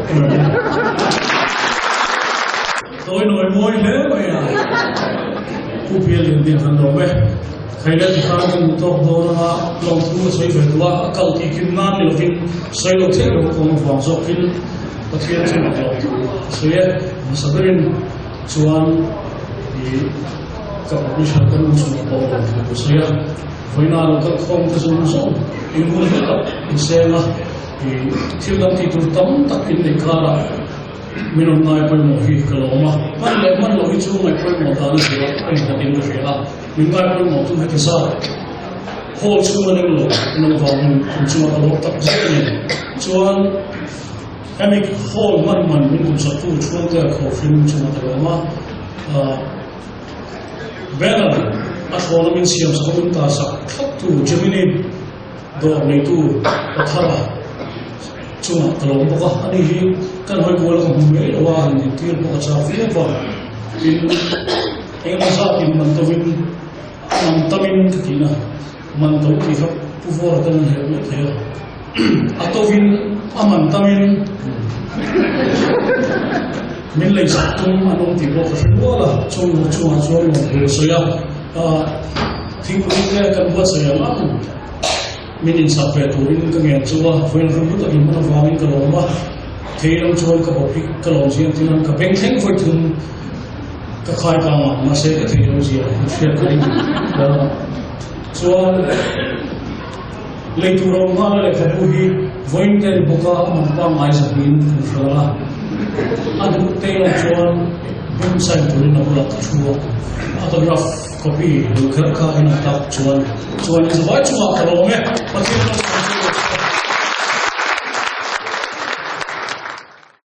Tawi nawi mawi hle mai a, Pu Pial in din han lawm e. Khaile ti khan kan duh tawk dawn anga lawmthu a sawi ve duh a, a kal tih kim nan ni lovin sawi lo theih lo ka awm avang zawkin Pathian chungah lawmthu a sawi e. Hmasa berin chuan i ka publisher ka nu chungah pawh lawmthu ka sawi a, vawiina lo kal khawm te zawng zawng in hun hlu tak in seng a, i thil dang tih tur tam tak in neih karah Min rawn ngai pawimawh hi ka lawm a, hman leh hman loh hi chu ngaih pawimawh dan a zir a, a innghatin ka hria a, min ngai pawimawh chu heti zat hall chhung a nem lo in awm vangin kum chunga ka lawm tak zet a ni. Chuan hemi hall hman man min kumsaktu chhuangte a khawhhrim chunga ka lawm a, banner a thlawna min siamsak a min tarsak thlaptu Gemini Dawr neitu Pathara chungah ka lawm bawk a, ani hi kan hawi kual a ka hmu mai lo a, han intir pawh a chak viau va, tin engemaw zatin man tovin man tamin ka tihna man to tih kha Pu Vawra ten an helh mai thei a, a tovin a man tamin min leisak tum an awm tih pawh ka hre nual a, chung chungah chuan lawm thu a sawi a. Thingpui te kan buatsaih ang ang. Min insak ve turin ka ngen chu a, vawiin rum lutak in hman avangin ka lawm a, thei lam chuan ka bawp hi ka lawm zia ang tinan ka beng thleng vawi thum ka khai kang a, mahse ka thei lo zia an hriat ka ring a. Chuan lei tur a awm nghal a lehkhabu hi vawiin te ni bawk a, a man pangngai zahniin kan hre a, a duh te erawh chuan hming sign turin a bulah ka thu a, autograph. Copy duh kher kha en ang tak chuan chuan in zavai chungah ka lawm e Pathian rawng.